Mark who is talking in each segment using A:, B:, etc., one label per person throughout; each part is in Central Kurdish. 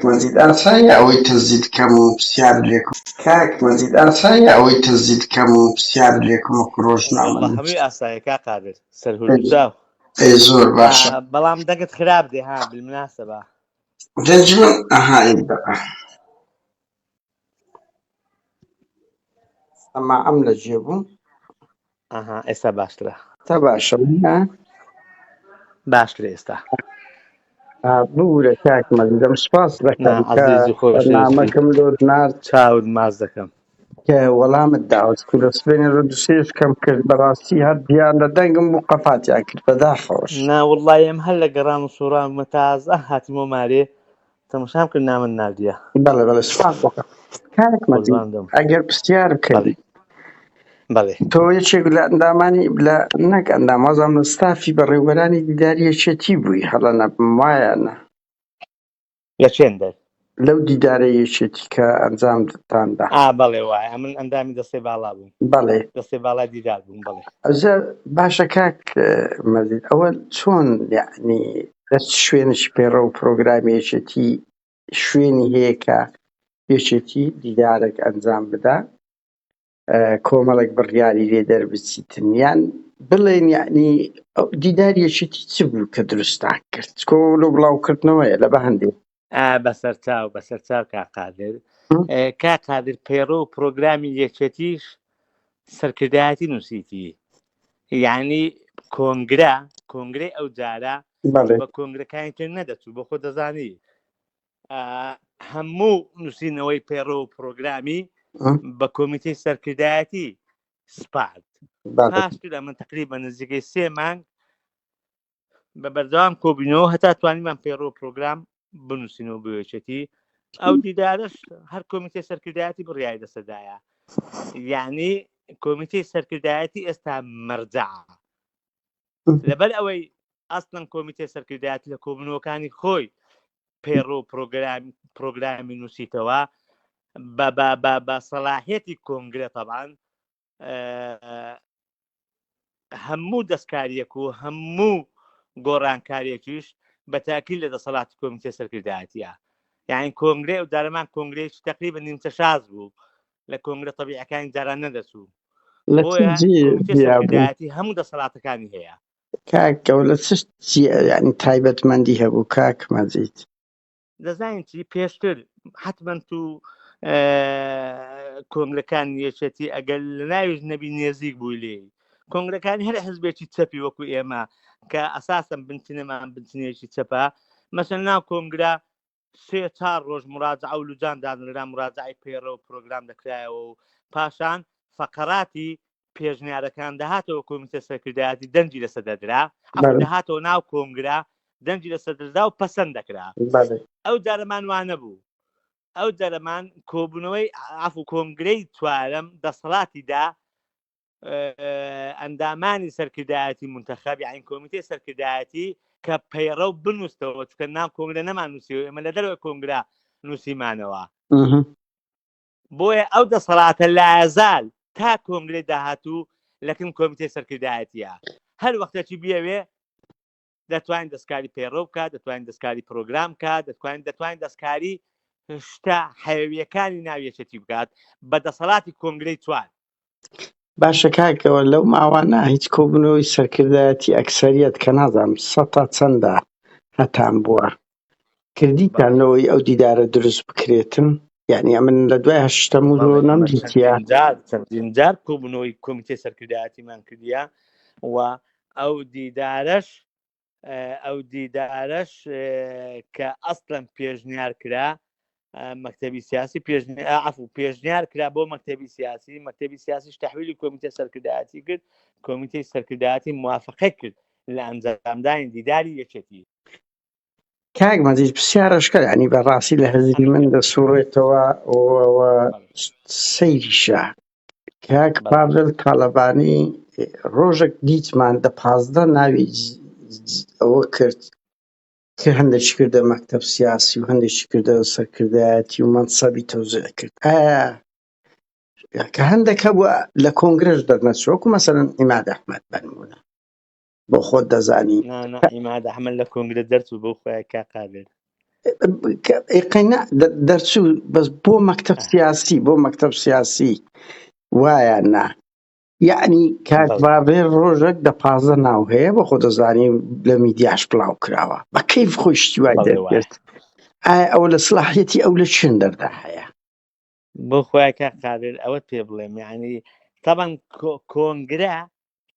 A: مەجید ئاساییە ئەوەی تەسجیل کەم و پرسیار لێکم کاک مەجید ئاساییە ئەوەی تەسجیل کەم و پرسیار لێکم وەکو
B: واللە
A: ڕۆژنامەنووس
B: هەمووی ئاسایە کا قادر سەرهورجاو
A: ئەی زۆر باشە
B: بەڵام دەنگت خراپ دێ ها بالمناسبە
A: دەنگی من ئەها یەک دەقە ئەما ئەم لە جێ بوو
B: ئەها ئێستا باشترە
A: تا باشە نا؟
B: باشترە ئێستا
A: آ، ببورە کاک مەجیدم سپاس
B: نا
A: دەکەم کە
B: عەزیزی خۆشەویستی
A: بەرنامەکەم لۆ نارد
B: چاوت ماچ دەکەم
A: کە وەڵامت داوە چونکە لە سبەینێ لە دوسێش کەم کرد بەڕاستی هەر دیان لە دەنگم بوو قەپاتیان کرد بەداخەوەش
B: نا وەڵڵی ئەم هەر لە گەڕان و سوڕان بوومە تازە هاتیمەوە مارێ تەمەشام کرد نامەت ناردیە
A: بەڵێ بەڵێ سوپاس دەکەم کاک مەجید
B: قوربان دەم
A: ئەگەر پرسیار بکەین
B: بەڵێ بەڵێ
A: تۆ یەکێک لە ئەندامانی لە نەک ئەندام وازم لە ستافی بەڕێوبەرانی دیداری یەکێتی بووی هەڵە نەبم وایە نا
B: لە چێن دەر
A: لەو دیدارە یەکێتی کە ئەنجامتان دا
B: ئا بەڵێ وایە ئەمن ئەندامی دەستەی باڵا بووم
A: بەڵێ
B: دەستەی باڵای دیدار بووم بەڵێ
A: ئەجا باشە کاک اه، مەجید ئەوە چۆن یعنی لە چ شوێنێکی پەیڕەو و پرۆگرامی یەکێتی شوێنی هەیە کە یەکێتی دیدارێک ئەنجام بدا اه، کۆمەڵێک بڕیاری لێ دەربچیتن یان بڵێن یعنی ئەو دیداری یەکێتی چ بوو کە دروستان کرد کۆ لۆ بڵاوکردنەوەیە لە بە هەندێ
B: ئا بەسەرچاو بەسەرچاو کاک قادر ئێ، کاک قادر پەیڕەو و پرۆگرامی یەکێتیش سەرکردایەتی نووسیتی یعنی کۆنگرە کۆنگرەی ئەو جارە
A: بەڵێ
B: بە کۆنگرەکانی تر نەدەچوو بۆ خۆ دەزانی ئا، هەموو نووسینەوەی پەیڕەو و پرۆگرامی
A: م،
B: بە کۆمیتەی سەرکردایەتی سپارد
A: بەڵێ
B: پاشتر ئەمن تقریبا نزیکەی سێ مانگ بە بەردەوام کۆبینەوە هەتا توانیمان پەیڕەو پرۆگرام بنووسینەوە بۆ یەکێتی ئەو دیدارەش هەر کۆمیتەی سەرکردایەتی بڕیاری لەسەردایە یعنی کۆمیتەی سەرکردایەتی ئێستا مەرجع لەبەر ئەوەی ئەسڵەن کۆمیتەی سەرکردایەتی لە کۆبوونەوەکانی خۆی پەیڕەو پرۆگرام پرۆگرامی نووسیتەوە بە بە بە بە سەلاحیەتی کۆنگرە تەبان هەموو دەستکاریەک و هەموو گۆڕانکاریەکیش بە تاکی لە دەسەڵاتی کۆمیتە سەرکردایەتە یعنی کۆنگرێ و دارەمان کۆنگرێکی تقریبا نیمچە شاز بوو لە کۆنگرە طبیعەکانی جاران نەدەچوو
A: لە چ
B: بۆیە
A: جێ
B: کۆمیتە
A: جیا بوو
B: سەرکردایەتی هەموو دەسەڵاتەکانی هەیە
A: کاک ئەوە لە چ جێ یعنی تایبەتمەندی هەبوو کاک مەجید
B: دەزانین چی پێشتر حتمما تو کۆنگرەکانی یەکێتی ئەگەر لە ناویش نەبی نێزیک بووی لێی کۆنگرەکانی هەر حزبێکی چەپی وەکو ئێمە کە ئەساسم بنچینەمان بنچینێکی چەپە مەسەن ناو کۆنگرە سێ چار ڕۆژ مراجعە و لوجان دادنرا مراجعی پەیڕە و پرۆگرام دەکرایەوە و پاشان فەقەراتی پێشنیارەکان دەهاتەوە کۆمیتە سەرکردایەتی دەنگی لەسەر دەدرا عەفو
A: بەڵێ
B: دەهاتەوە ناو کۆنگرە دەنگی لەسەر دەدرا و پەسەند دەکرا
A: بەڵێ
B: ئەو جارەمان وانە بوو ئەو جارەمان کۆبوونەوەی عەفو کۆنگرەی چوارەم دەسەڵاتی دا ئەندامانی سەرکردایەتی منتەخەب یعنی کۆمیتەی سەرکردایەتی کە پەیڕەو بنووستەوە چکە ناو کۆنگرە نەمان نووسیەوە ئێمە لە دەرەوەی کۆنگرە نووسیمانەوە
A: مهم.
B: بۆیە ئەو دەسەڵاتە لایەزال تا کۆنگرەی داهاتوو لەکن کۆمیتەی سەرکردایەتیە هەر وەختێکی بیەوێ دەتوانین دەستکاری پەیڕەو بکات دەتوانین دەستکاری پرۆگرام بکات دەتوانین دەتوانین دەستکاری شتە حەیەویەکانی ناو یەکێتی بکات بە دەسەڵاتی کۆنگرەی چوار.
A: باشە کاکەوە لەو ماوانە هیچ کۆبوونەوەی سەرکردایەتی ئەکسەریەت کە نازانم سەتا چەندە هەتان بووە کردیتان
B: بەڵێ
A: لەوەی ئەو دیدارە دروست بکرێتن یعنی ئەمن لە دوای هەشتەم و
B: بەڵێ
A: نەم
B: ئێمە
A: دیتیە
B: چەندین جار چەندین جار کۆبوونەوەی کۆمیتەی سەرکردایەتیمان کردیە و ئەو دیدارەش ئەو دیدارەش کە ئەسڵەن پێشنیار کرا مەکتەبی سیاسی عفو پێشنیار کرا بۆ مەکتەبی سیاسی مەکتەبی سیاسیش تحویلی کۆمیتە سەرکردایەتی کرد کۆمیتەی سەرکردایەتی موافقەی کرد لە ئەنجامدانی دیداری یەکێتی
A: کاک مەجید پرسیارەشکە ینی بەڕاستی لە هزری من دەسوڕێتەوە سەیریشە کاک پاڤل تاالبانی ڕۆژێک دیتمان دە 15 ناوی ئەوە کرد کە هەندێکی کردە مەکتەب سیاسی و هەندێکی کردە سەرکردایەتی و مەنسەبی تەوزیع کرد ئایا کە هەندێک هەبووە لە کۆنگرەش دەرنەچوو وەکو مەسەلەن عیماد ئەحمەد بەنمونە بۆ خۆت دەزانی
B: نا نا عیماد ئەحمەد لە کۆنگرە دەرچوو بۆ خۆیان کا قابل.
A: قەینا دەرچوو بەس بۆ مەکتەب سیاسی بۆ مەکتەب سیاسی وایە نا یعنی کاک باڤێر ڕۆژێک دە 15 ناو هەیە بە خۆ دەزانی لە میدیاش بڵاو کراوە بە کەیف خۆی شتی وای دەرکرد ئایا ئەوە لە سلاحیەتی ئەو لە چێن دەردا هەیە
B: بۆ خۆی کاک قادر ئەوەت پێ بڵێم یعنی تەبەن کۆنگرە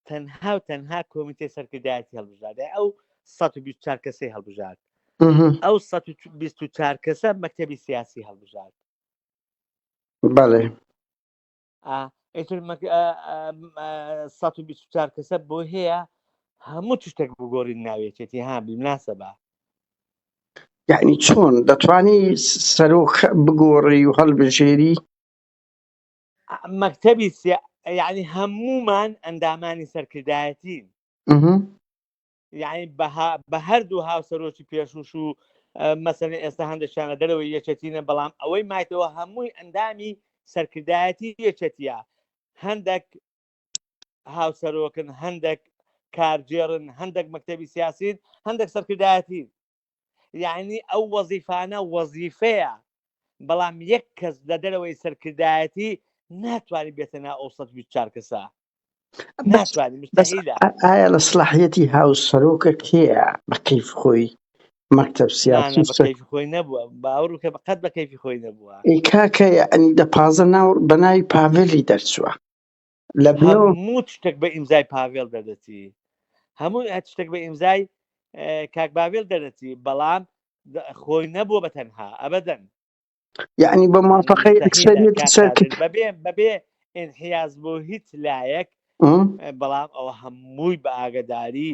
B: تەنها و تەنها کۆمیتەی سەرکردایەتی هەڵبژارد ئەو 124 کەسەی هەڵبژارد ئەو 124 کەسە مەکتەبی سیاسی هەڵبژارد
A: بەڵێ
B: ئیتر 124 کەسە بۆ هەیە هەموو شتێک بگۆڕین ناوێتێتی ها بالمناسبە
A: یعنی چۆن دەتوانی سەرۆک بگۆڕی و هەڵبژێری
B: مەکتەبی یعنی هەمومان ئەندامانی سەرکردایەتین یعنی بە هەردوو هاوسەرۆکی پێشوش و مەسەن ئێستا هەندێکیان لە دەرەوەی یەکێتینە بەڵام ئەوەی مایتەوە هەمووی ئەندامی سەرکردایەتی یەکێتیە هەندێک هاوسەرۆکن هەندێک کارگێڕن هەندێک مەکتەبی سیاسین هەندێک سەرکردایەتی یعنی ئەو وەزیفانە وەزیفەیە بەڵام یەک کەس لە دەرەوەی سەرکردایەتی ناتوانانی بێتە نا ئەو 124 کەسە ناتوانانی مستحیلە
A: ئایا لە سلاحیەتی هاوسەرۆکە کێیە بە کەیف خۆی مەکتەب سیاسی
B: بە کەیفی خۆی نەبووە باوەڕ کە قەت بە کەیفی خۆی نەبووە
A: ئەی کاکە یعنی دە پازە ناو بە ناوی پاڤێلی دەرچووە لە بنەوە
B: هەموو شتێک بە ئیمزای پاڤێل دەردەچی هەموو هەر شتێک بە ئیمزای کاک باڤێل دەردەچی بەڵام خۆی نەبووە بە تەنها ئەبەدەن
A: یعنی بە موافقەی ئەکسەریەتی سەر
B: بەبێ بەبێ ئینحیاز بۆ هیچ لایەک بەڵام ئەوە هەمووی بە ئاگداری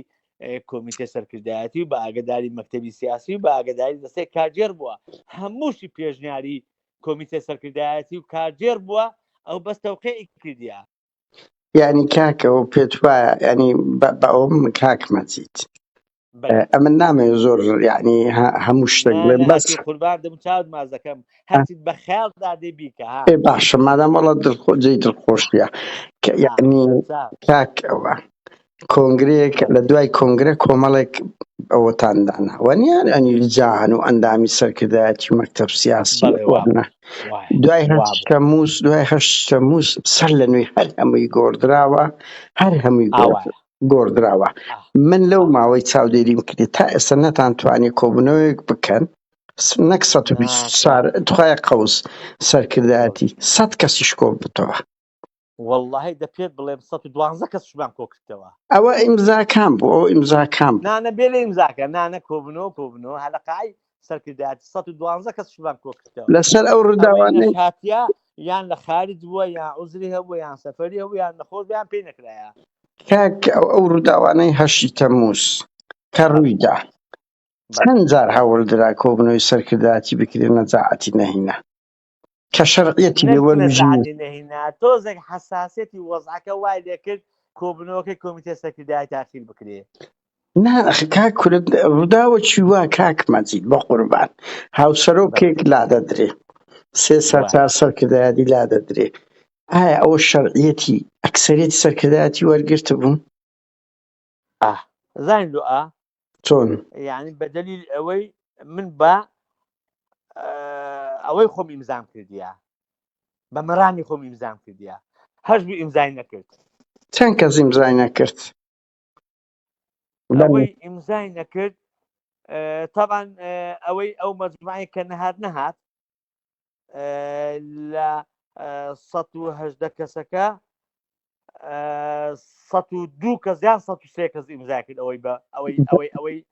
B: کۆمیتە سەرکردایەتی و بە ئاگداری مەکتەبی سیاسی و بە ئاگداری دەستەی کارگێڕ بووە هەمووشی پێشنیاری کۆمیتە سەرکردایەتی و کارگێڕ بووە ئەو بەس تەوقیعی کردیە.
A: یعنی کاکەوە پێت وایە ینی بە ئەوم کاک مەجید ئەمن نامەوێ زۆر یعنی هەموو شتێک بڵێم بەس
B: قوربان دەم چاوت ماز دەکەم هەرچیت بە خەیاڵدا دێ بیکە ها
A: ئێ باشە مادام وەڵا دڵخۆ جێی دڵخۆشیە کە یعنی کاک ئەوە کۆنگرەیەک لە دوای کۆنگرە کۆمەڵێک ئەوەتان دانا وانە ئەنی جان و ئەندامی سەرکردایەتی و مەکتەب سیاسی
B: بەڵێ وا
A: وانە
B: وایە
A: دوای
B: وا
A: هەشت
B: بوو
A: تەمووز دوای هەشت تەمووز سەر لە نوێی هەر هەمووی گۆڕدراوە هەر هەمووی گۆڕ
B: ئاوایە
A: گۆڕدراوە
B: ئا
A: من لەو
B: ئا
A: ماوەی چاودێریم کردی تا ئێستا نەتانتوانی کۆبوونەوەیەک بکەن نەک
B: نا
A: 124
B: کاک
A: تخوایە قەوس
B: بەڵێ
A: سەرکردایەتی 100 کەسیش کۆ بتەوە
B: وەڵڵاهی دە پێت بڵێم 112 کەسشمان کۆ کردەوە.
A: ئەوە ئیمزاکان بوو ئەوە ئیمزاکان بوو.
B: نانە بێ لە ئیمزاکە نانە کۆبنەوە کۆبنەوە هەلە قاعی سەرکردایەتی 112 کەسشمان کۆ کردەوە.
A: لەسەر ئەو
B: ئەوەی
A: ڕووداوانەی
B: نەشهاتیە یان لە خارج بووە یان عوزری هەبووە یان سەفەری هەبوو یان نەخۆش بووە یان پێی نەکرایە.
A: کاک ئەو ئەو ڕووداوانەی هەشتی تەمموز کە
B: بەڵێ
A: ڕوویدا
B: بەڵێ.
A: چەند جار هەوڵدرا کۆبنەوەی سەرکردایەتی بکرێ نەجاعەتی نەهینا کە شەرعیەتی لێ
B: نەک
A: وەربژین
B: نەزعەتی نەهینا تۆزێک حەساسیەتی وەزعەکە وای لێکرد کۆبنەوەکەی کۆمیتەی سەرکردایەتی تاخیر بکرێ.
A: نا ئەخ کاک کورە ڕووداوەکی وا کاک مەجید بە قوربان
B: بەڵێ
A: هاوسەرۆکێک لادەدرێ سێ سەر
B: وایە.
A: چوار سەرکردایەتی لادەدرێ ئایا ئەوە شەرعیەتی ئەکسەریەتی سەرکردایەتی وەرگرتبوو؟
B: ئاه زانی لۆ ئا
A: چۆن؟
B: یعنی بە دەلیل ئەوەی من بە ئەوەی خۆم ئیمزام کردیە بە مەرامی خۆم ئیمزام کردیە هەش بوو ئیمزای نەکرد
A: چەند کەس ئیمزای نەکرد؟
B: ئەوەی ئیمزای نەکرد تاوان ئەوەی ئەو مەجموعەی کە نەهات نەهات لە 118 کەسەکە 102 کەس یان 103 کەس ئیمزا کرد ئەوەی بە ئەوەی ئەوەی ئەوەی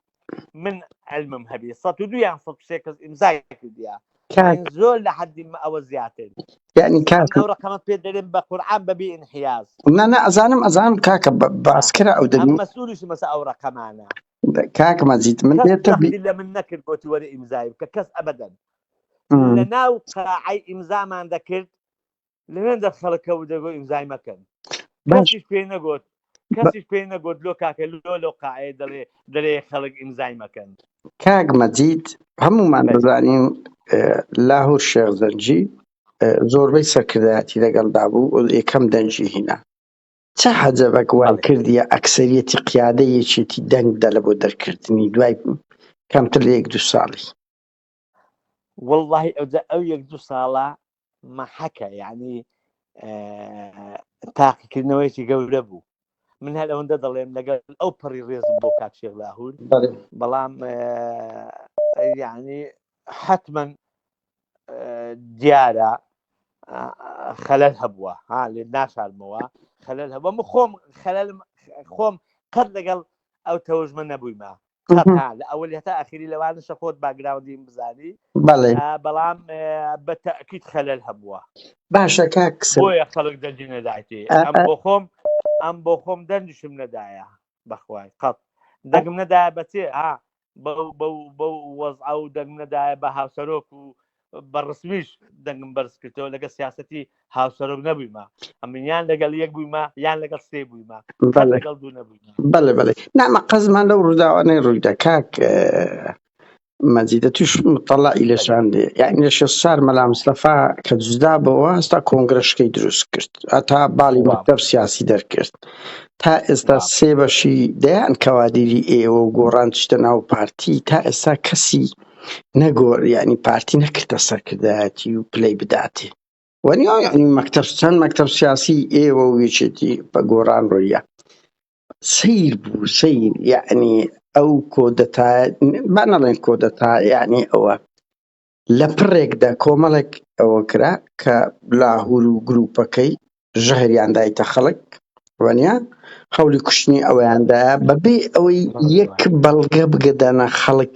B: من علمم هەبێ 102 یان 103 کەس ئیمزای کردیا
A: کاک
B: زۆر لە حەدی ئەوە زیاتر
A: یعنی کاک
B: ئەو ڕقەمە پێ دەرێن بە قورعان بەبێ ئینحیاز
A: نا نا ئەزانم ئەزانم کاکە باسکرا ئەو
B: ئەم
A: دەبی
B: مەسئولیش مەسە ئەو ڕقەمانە
A: کاک مەجید من
B: کەس
A: دێتە بی
B: زەختی لە من نەکرد گۆتی وەرە ئیمزای بکە کەس ئەبەدەن لە ناو قاعەی ئیمزامان دەکرد لەوێندە خەڵک هەبوو دەگۆ ئیمزای مەکەن
A: باش
B: کەسیش پێی نەگۆت کەسیش پێی نەگۆت لۆ کاکە لۆ لەو قاعەیە دەڵێ دەرێ خەڵک ئیمزای مەکەن
A: کاک مەجید هەمومان
B: بەلێ
A: دەزانین لاهور شێخ زەنجی زۆربەی سەرکردایەتی لەگەڵدا بوو و یەکەم دەنگی هینا چ حەجەبەک وای
B: بەڵێ
A: کردیە ئەکسەریەتی قیادەی یەکێتی دەنگ بدە لە بۆ دەرکردنی دوای کەمتر لە یەک دوو ساڵی.
B: واللهی ئەوجا ئەو یەک دوو ساڵە مەحەکە یعنی تاقیکردنەوەیەکی گەورە بوو من هەر ئەوەندە دەڵێم لەگەڵ ئەو پەڕی ڕێزم بۆ کاک شێخ لاهور بەڵام یعنی حتمما دیارە خەلەل هەبووە ها لێ ناشارمەوە خەلەل هەبووە من خۆم خەلەل خۆم قەت لەگەڵ ئەو تەوژمە نەبوویمە لە ئەوەلی هەتا ئەخیری لەوانەشە خۆت باگراوندیم بزانی بەڵام بە تەئکید خەلەل هەبووە
A: باشە کاک
B: بۆیە خەڵک دەنگی نەدایتێ ئەم بۆ خۆم ئەم بۆ خۆم دەنگیشم نەدایە بەخوای قەت دەنگم نەدایە بەچێ ها بەو بەو بەو وەزعە و دەنگم نەدایە بە هاوسەرۆک و بە ڕسمیش دەنگم بەرز کردەوە لەگە سیاستی هاوسەرۆک نەبوویمە ئەمن یان لەگەڵ یەک بوویمە یان لەگەڵ سێ بوویمە لەگەڵ دوو نەبوویمە
A: بەڵێ بەڵێ نامە قەزمان لەو ڕووداوانەی ڕوویدا کاک مەجیدە توش مطلعی لە شاندێ یعنی لە 64 مەلا مستەفا کە جودا بەوە هەستا کۆنگرەشکەی دروست کرد هەتا باڵی مەکتەب سیاسی دەرکرد تا ئێستا سێ بەشی دەیان کەوادیری ئێوە و گۆڕان چتە ناو پارتی تا ئێستا کەسی نەگۆر یعنی پارتی نەکردە سەرکردایەتی و پلەی بداتێ وەنیا یعنی مەکتەب چەند مەکتەب سیاسی ئێوە و یەکێتی بە گۆڕان ڕۆیە سیر بوو سیر یعنی ئەو کۆدەتا با نەڵێن کۆدەتا یعنی ئەوە لە پڕێکدا کۆمەڵێک ئەوە کرا کە لاهور و گروپەکەی ژەهریان دایتە خەڵک وانە هەوڵی کوشتنی ئەوەیاندایە بەبێ ئەوەی یەک بەڵگە بگەدەنە خەڵک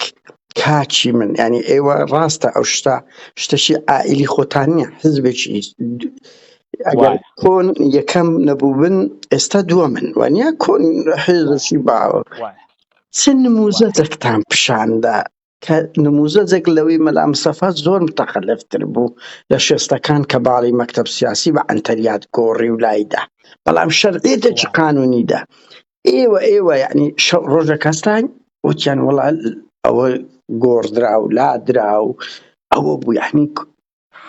A: کاچی من ینی ئێوە ڕاستە ئەو شتە شتەشی ئائیلی خۆتان نییە حزبێکی ئەگەر کۆن یەکەم نەبووبن ئێستا دووە من وانە کۆن حزبی باوە چ نموزەجێکتان پیشاندا کە نموزەجێک لەوەی مەلا مستەفا زۆر متەخەلفتر بوو لە شێستەکان کە باڵی مەکتەب سیاسی بە عەنتەریات گۆڕی و لایدا بەڵام شەرعیەتێکی قانونیدا ئێوە ئێوە یعنی ڕۆژە کەستان وتیان وڵا ئەوە گۆڕدرا و لادرا و ئەوە بوو یعنی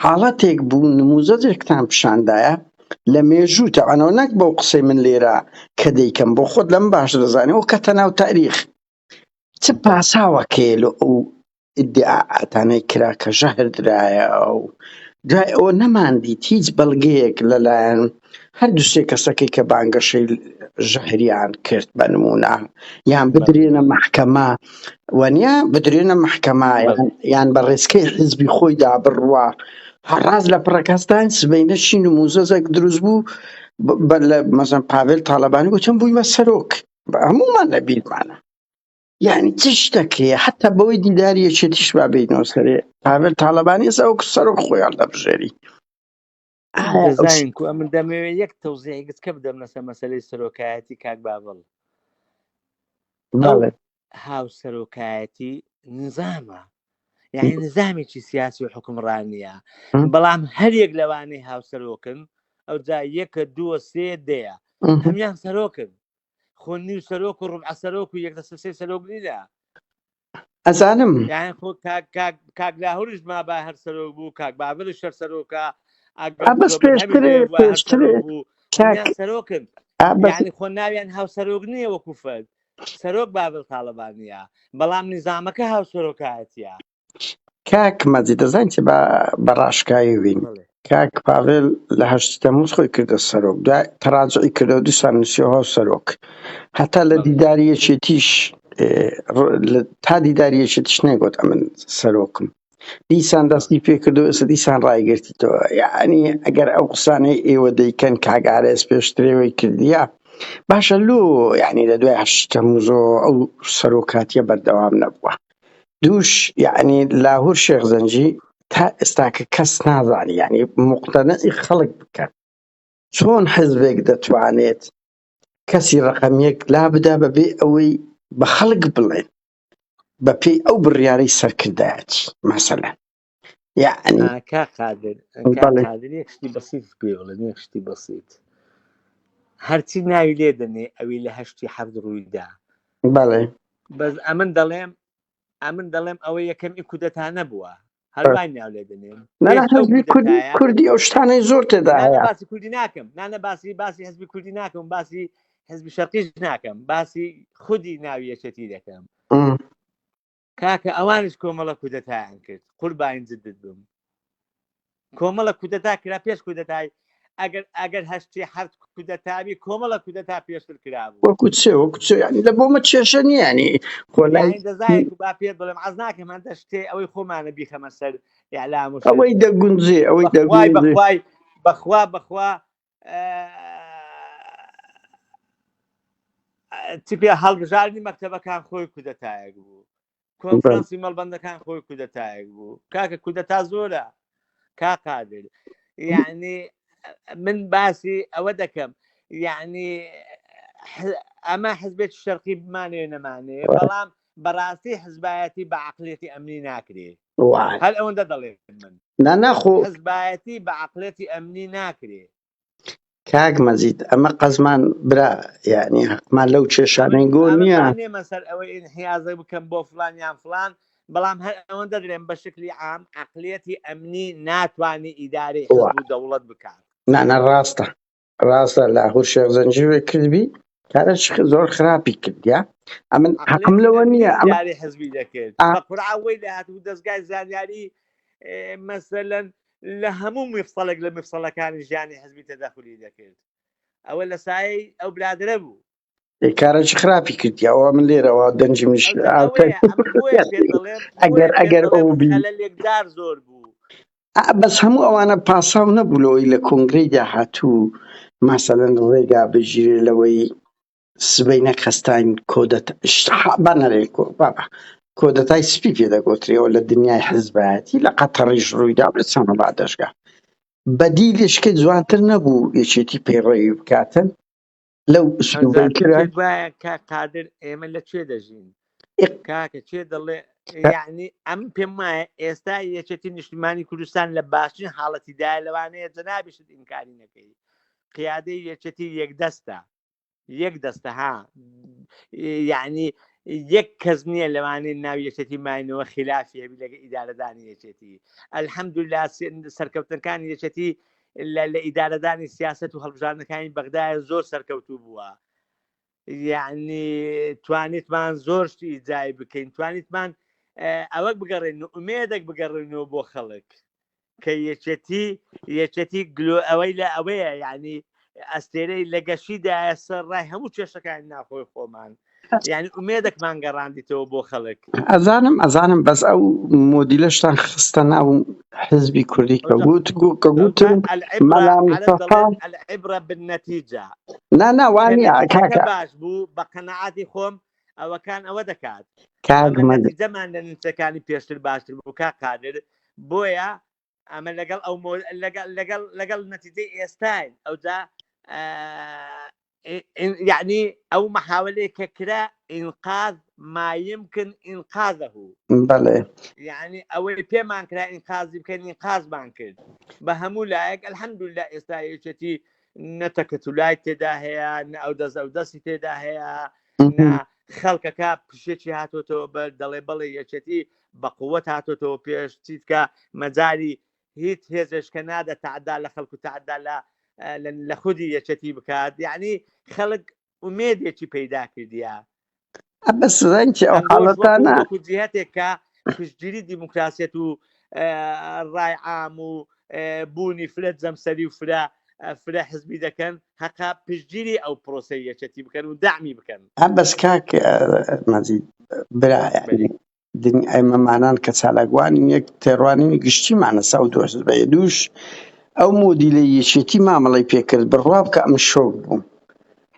A: حاڵەتێک بوو نموزەجێکتان پیشاندایە لە مێژوو تەوانەوە نەک بەو قسەی من لێرە کە دەیکەم بۆ خۆت لەم باش دەزانانی و کەتە ناو تاریخ چ پاساوەک هەیە لۆ ئەو ئیدعاعاتانەی کرا کە ژەهر درایە و دوای ئەوە نەماندیت هیچ بەڵگەیەک لەلایەن هەر دوو سێ کەسەکەی کە بانگەشەی ژەهریان کرد بە نمونە یان بدرێنە مەحکەمە وەنیە بدرێنە مەحکەمە یان بە ڕێچکەی حزبی خۆیدا بڕوا ڕاست لە پڕەکەستان سبەینەشی نموزەزێک دروست بوو مەزەن پاڤێل تاالبانی وتم بوویمە سەرۆک هەموومان لە بیرمانە یعنی چ شتێک هەیە حتا بەوەی دیداری یەکێتیش با بینەوە سەرێ پاڤێل تاالبانی ئێستا وەک سەرۆک خۆیان دەبژێری
B: دەزانین کو ئەمن دەمەوێت یەک تەوزیعی گچکە بدەم لەسەر مەسەلەی سەرۆکایەتی کاک باڤڵ ئەو هاوسەرۆکایەتی نظامە یعنی نظامێکی سیاسی و حکومڕانیە بەڵام هەریەک لەوانەی هاوسەرۆکن ئەو جا یەکە دووە سێ دەیە هەمان سەرۆکن خۆ نیو سەرۆک و ڕبع سەرۆک و یەک لەسەر سێ سەرۆک نییە
A: ئەزانم
B: یان خۆ کاک لاهوریش ما با هەر سەرۆک بوو کاک بابلش هەر سەرۆکە
A: بەس پێشتر پێشتر
B: سەرۆکن یعنی خۆ ناویان هاوسەرۆک نییە وەکو فەرد سەرۆک بابل تاڵەبانیە بەڵام نیزامەکە هاوسەرۆکایەتیە
A: کاک مەجید دەزانی چی با بە ڕاشکاوی بین کاک پاڤێل لە هەشتی تەموز خۆی کردە سەرۆک دوای تەراجعی کردەوە دیسان نووسیەوە سەرۆک هەتا لە دیداری یەکێتیش تا دیداری یەکێتیش نەیگوت ئەمن سەرۆکم دیسان دەستی پێکردو ئێستا دیسان ڕایگرتیتەوە یعنی ئەگەر ئەو قسانەی ئێوە دەیکەن کاک ئارێز پێشترەوەی کردیە باشە لۆ یعنی لە دوای هەشتی تەموزەوە ئەو سەرۆکاتیە بەردەوام نەبووە دووش یعنی لاهور شێخ زەنجی تا ئێستا کە کەس نازانی یعنی مقتەنەعی خەڵک بکەن چۆن حزبێک دەتوانێت کەسی ڕقم یەک لا بدا بەبێ ئەوەی بە خەڵک بڵێن بەپێی ئەو بڕیارەی سەرکردایەتی مەسەلەن یعنی
B: کا قادر کا قادر یەک شتی بەسیت پێ بڵێم یەک شتی بەسیت هەرچی ناوی لێ دەنێ ئەوی لە هەشتی حەفت ڕوویدا
A: بەڵێ
B: بەس ئەمن دەڵێم ئەمن دەڵێم ئەوە یەکەمی کودەتا نەبووە هەروای ناو لێ دەنێم
A: حزبی کوردی کوردی ئەو شتانەی زۆر تێدا هەیە
B: باسی کوردی ناکەم نانە باسی باسی حزبی کوردی ناکەم باسی حزبی شەرقیش ناکەم باسی خودی ناوی یەکێتی دەکەم. کاکە ئەوانیش کۆمەڵە کودەتایان کرد قوربانی جدت بم کۆمەڵە کودەتا کرا پێش کودەتای ئەگەر ئەگەر هەشتی حەفت کودەتابی کۆمەڵە کودەتا پێشتر کرابوو
A: وەکو چێ وەکو چێ یعنی لە بۆمە کێشە نییە ینی خۆ لای
B: یعنی دەزایەک و با پێت بڵێم عەز ناکەم هەندە شتێ ئەوەی خۆمانە بیخەمە سەر ئیعلام و شت
A: ئەوەی دەگونجێ ئەوەی
B: بەخوای
A: دەگونجێ
B: بەخوای بەخوا بەخوا چ پێ هەڵبژاردنی مەکتەبەکان خۆی کودەتایەک بوو کۆنفرانسی مەڵبەندەکان خۆی کودەتایەک بوو کاکە کودەتا زۆرە کا قادر یعنی من باسی ئەوە دەکەم یعنی ئەمە حزبێک شەرقی بمانێ نەمانێ بەڵام بەڕاستی حزبایەتی بە عقلێتی ئەمنی ناکرێ هەر ئەوەندە دەڵێ من
A: نا ناخۆ
B: حزبایەتی بە عقلێتی ئەمنی ناکرێ
A: کاک مەجید ئەمە قەزمان برا یعنی حەقمان لەو کێشانەی گۆ نییە.
B: نێمە سەر ئەوەی ئینحیازە بکەم بۆ فلان یان فلان بەڵام هەر ئەوەندە دەڵێم بە شکلی عام عقلیەتی ئەمنی ناتوانانی ئیدارەی حزب و دەوڵەت بکات.
A: نا نا ڕاستە ڕاستە لاهور شێخ زەنجیرێ کردبی کارە زۆر خراپی کردیا ئەمن حەقم لەوە نییە
B: ئەم حزبی دەکرد بە قورعە وەی لە هاتبوو دەستگای زانیاری مەسەلەن لە هەموو مفسەڵێک لە مفسەڵەکانی ژیانی حزبی تەدەخولی دەکرد ئەوە لە سایەی ئەو برادرە بوو.
A: کارێکی خراپی کردی ئەوە من لێرەوە دەنجی منیش ئەگەر ئەگەر ئەو بی
B: لێکدار زۆر بوو
A: بەس هەموو ئەوانە پاساو نەبوو لەوەی لە کۆنگرەی داهاتوو ماسەلەن ڕێگا بگیرێ لەوەی سبەی نەک هەستاین کۆدەتا با نەرێین کۆ بابا کۆدەتای سپی پێ دەگۆترێەوە لە دنیای حزبایەتی لە قەتەڕیش ڕوویدا لە چەند وڵاتەشگا بەدیلشکە جوانتر نەبوو یەکێتی پەیڕەوی بکاتن لەو ئسلوبەی کرا
B: وایە کاک قادر ئێمە لە کوێ دەژین کاکە کێ دەڵێ یعنی ئەم پێم وایە ئێستا یەکێتی نیشتیمانی کوردستان لە باشترین حاڵەتیدایە لەوانەیە جەنابیشت ئینکاری نەکەی قیادەی یەکێتی یەکدەستە یەک دەستە ها یعنی یەک کەس نییە لەوانەیە ناو یەکێتی ماینەوە خلافی هەبی لەگە ئیدارەدانی یەکێتی الحەمدلله سەرکەوتنەکانی یەکێتی لە ئیدارەدانی سیاست و هەڵبژاردنەکانی بەغدایە زۆر سەرکەوتوو بووە یعنی توانیتمان زۆر شتی ئیجای بکەین توانیتمان ئەوەک بگەڕێن و ئومێدێک بگەڕێنەوە بۆ خەڵک کە یەکێتی یەکێتی گلۆ ئەوەی لە ئەوەیە یعنی ئەستێرەی لە گەشیدایە سەر ڕای هەموو کێشەکانی ناخۆی خۆمان یعنی ئومێدێکمان گەڕاندیتەوە بۆ خەڵک.
A: ئەزانم ئەزانم بەس ئەو مۆدیلەشتان خستە ناو حزبی کوردی کە گوت کە گوتم مەلا مستەفا
B: العبرە بالنتیجە
A: نا نا وا
B: کە
A: نییە
B: نەتیجەکە
A: کاکە
B: باش بوو بە قەناعەتی خۆم ئەوەکان ئەوە دەکات
A: کاک
B: ئەمە
A: مەجید
B: نەتیجەمان لە نووسەکانی پێشتر باشتر بوو کاک قادر بۆیە ئەمە لەگەڵ ئەو لەگەڵ لەگەڵ لەگەڵ نەتیجەی ئێستاین ئەوجا یعنی ئەو محاولەیە کە کرا ئینقاذ ما يمكن إنقاذه
A: بەڵێ
B: یعنی ئەوەی پێمان کرا ئینقازی بکەین ئینقازمان کرد بە هەموو لایەک الحمدلله ئێستا یەکێتی نە تەکەتولای تێدا هەیە نە ئەو دەست ئەو دەستی تێدا هەیە نە خەڵکەکە پشێکی هاتۆتەوە بەر دەڵێ بەڵێ یەکێتی بە قووەت هاتۆتەوە پێش چیتکە مەجاری هیچ هێزێش کە نادە تعدا لە خەڵک و تعدا لە لە خودی یەکێتی بکات یعنی خەڵک ئومێدێکی پەیدا کردیە
A: بەس ڕەنگی ئەو حاڵەتانە
B: وەکو جهتێک کە پشتگیری دیموکراسیەت و ڕای عام و بوونی فرە جەمسەری و فرە فرە حزبی دەکەن هەقا پشتگیری ئەو پرۆسەی یەکێتی بکەن و دامی بکەن.
A: بەس کاک مەجید برا یعنی ئێمەمانان کە چالاکوانین یەک تێڕوانینی گشتیمانە سا و دوو حزبەیە دووش ئەو مۆدیلەی یەکێتی مامەڵەی پێکرد بڕوا بکە ئەمن شۆک بووم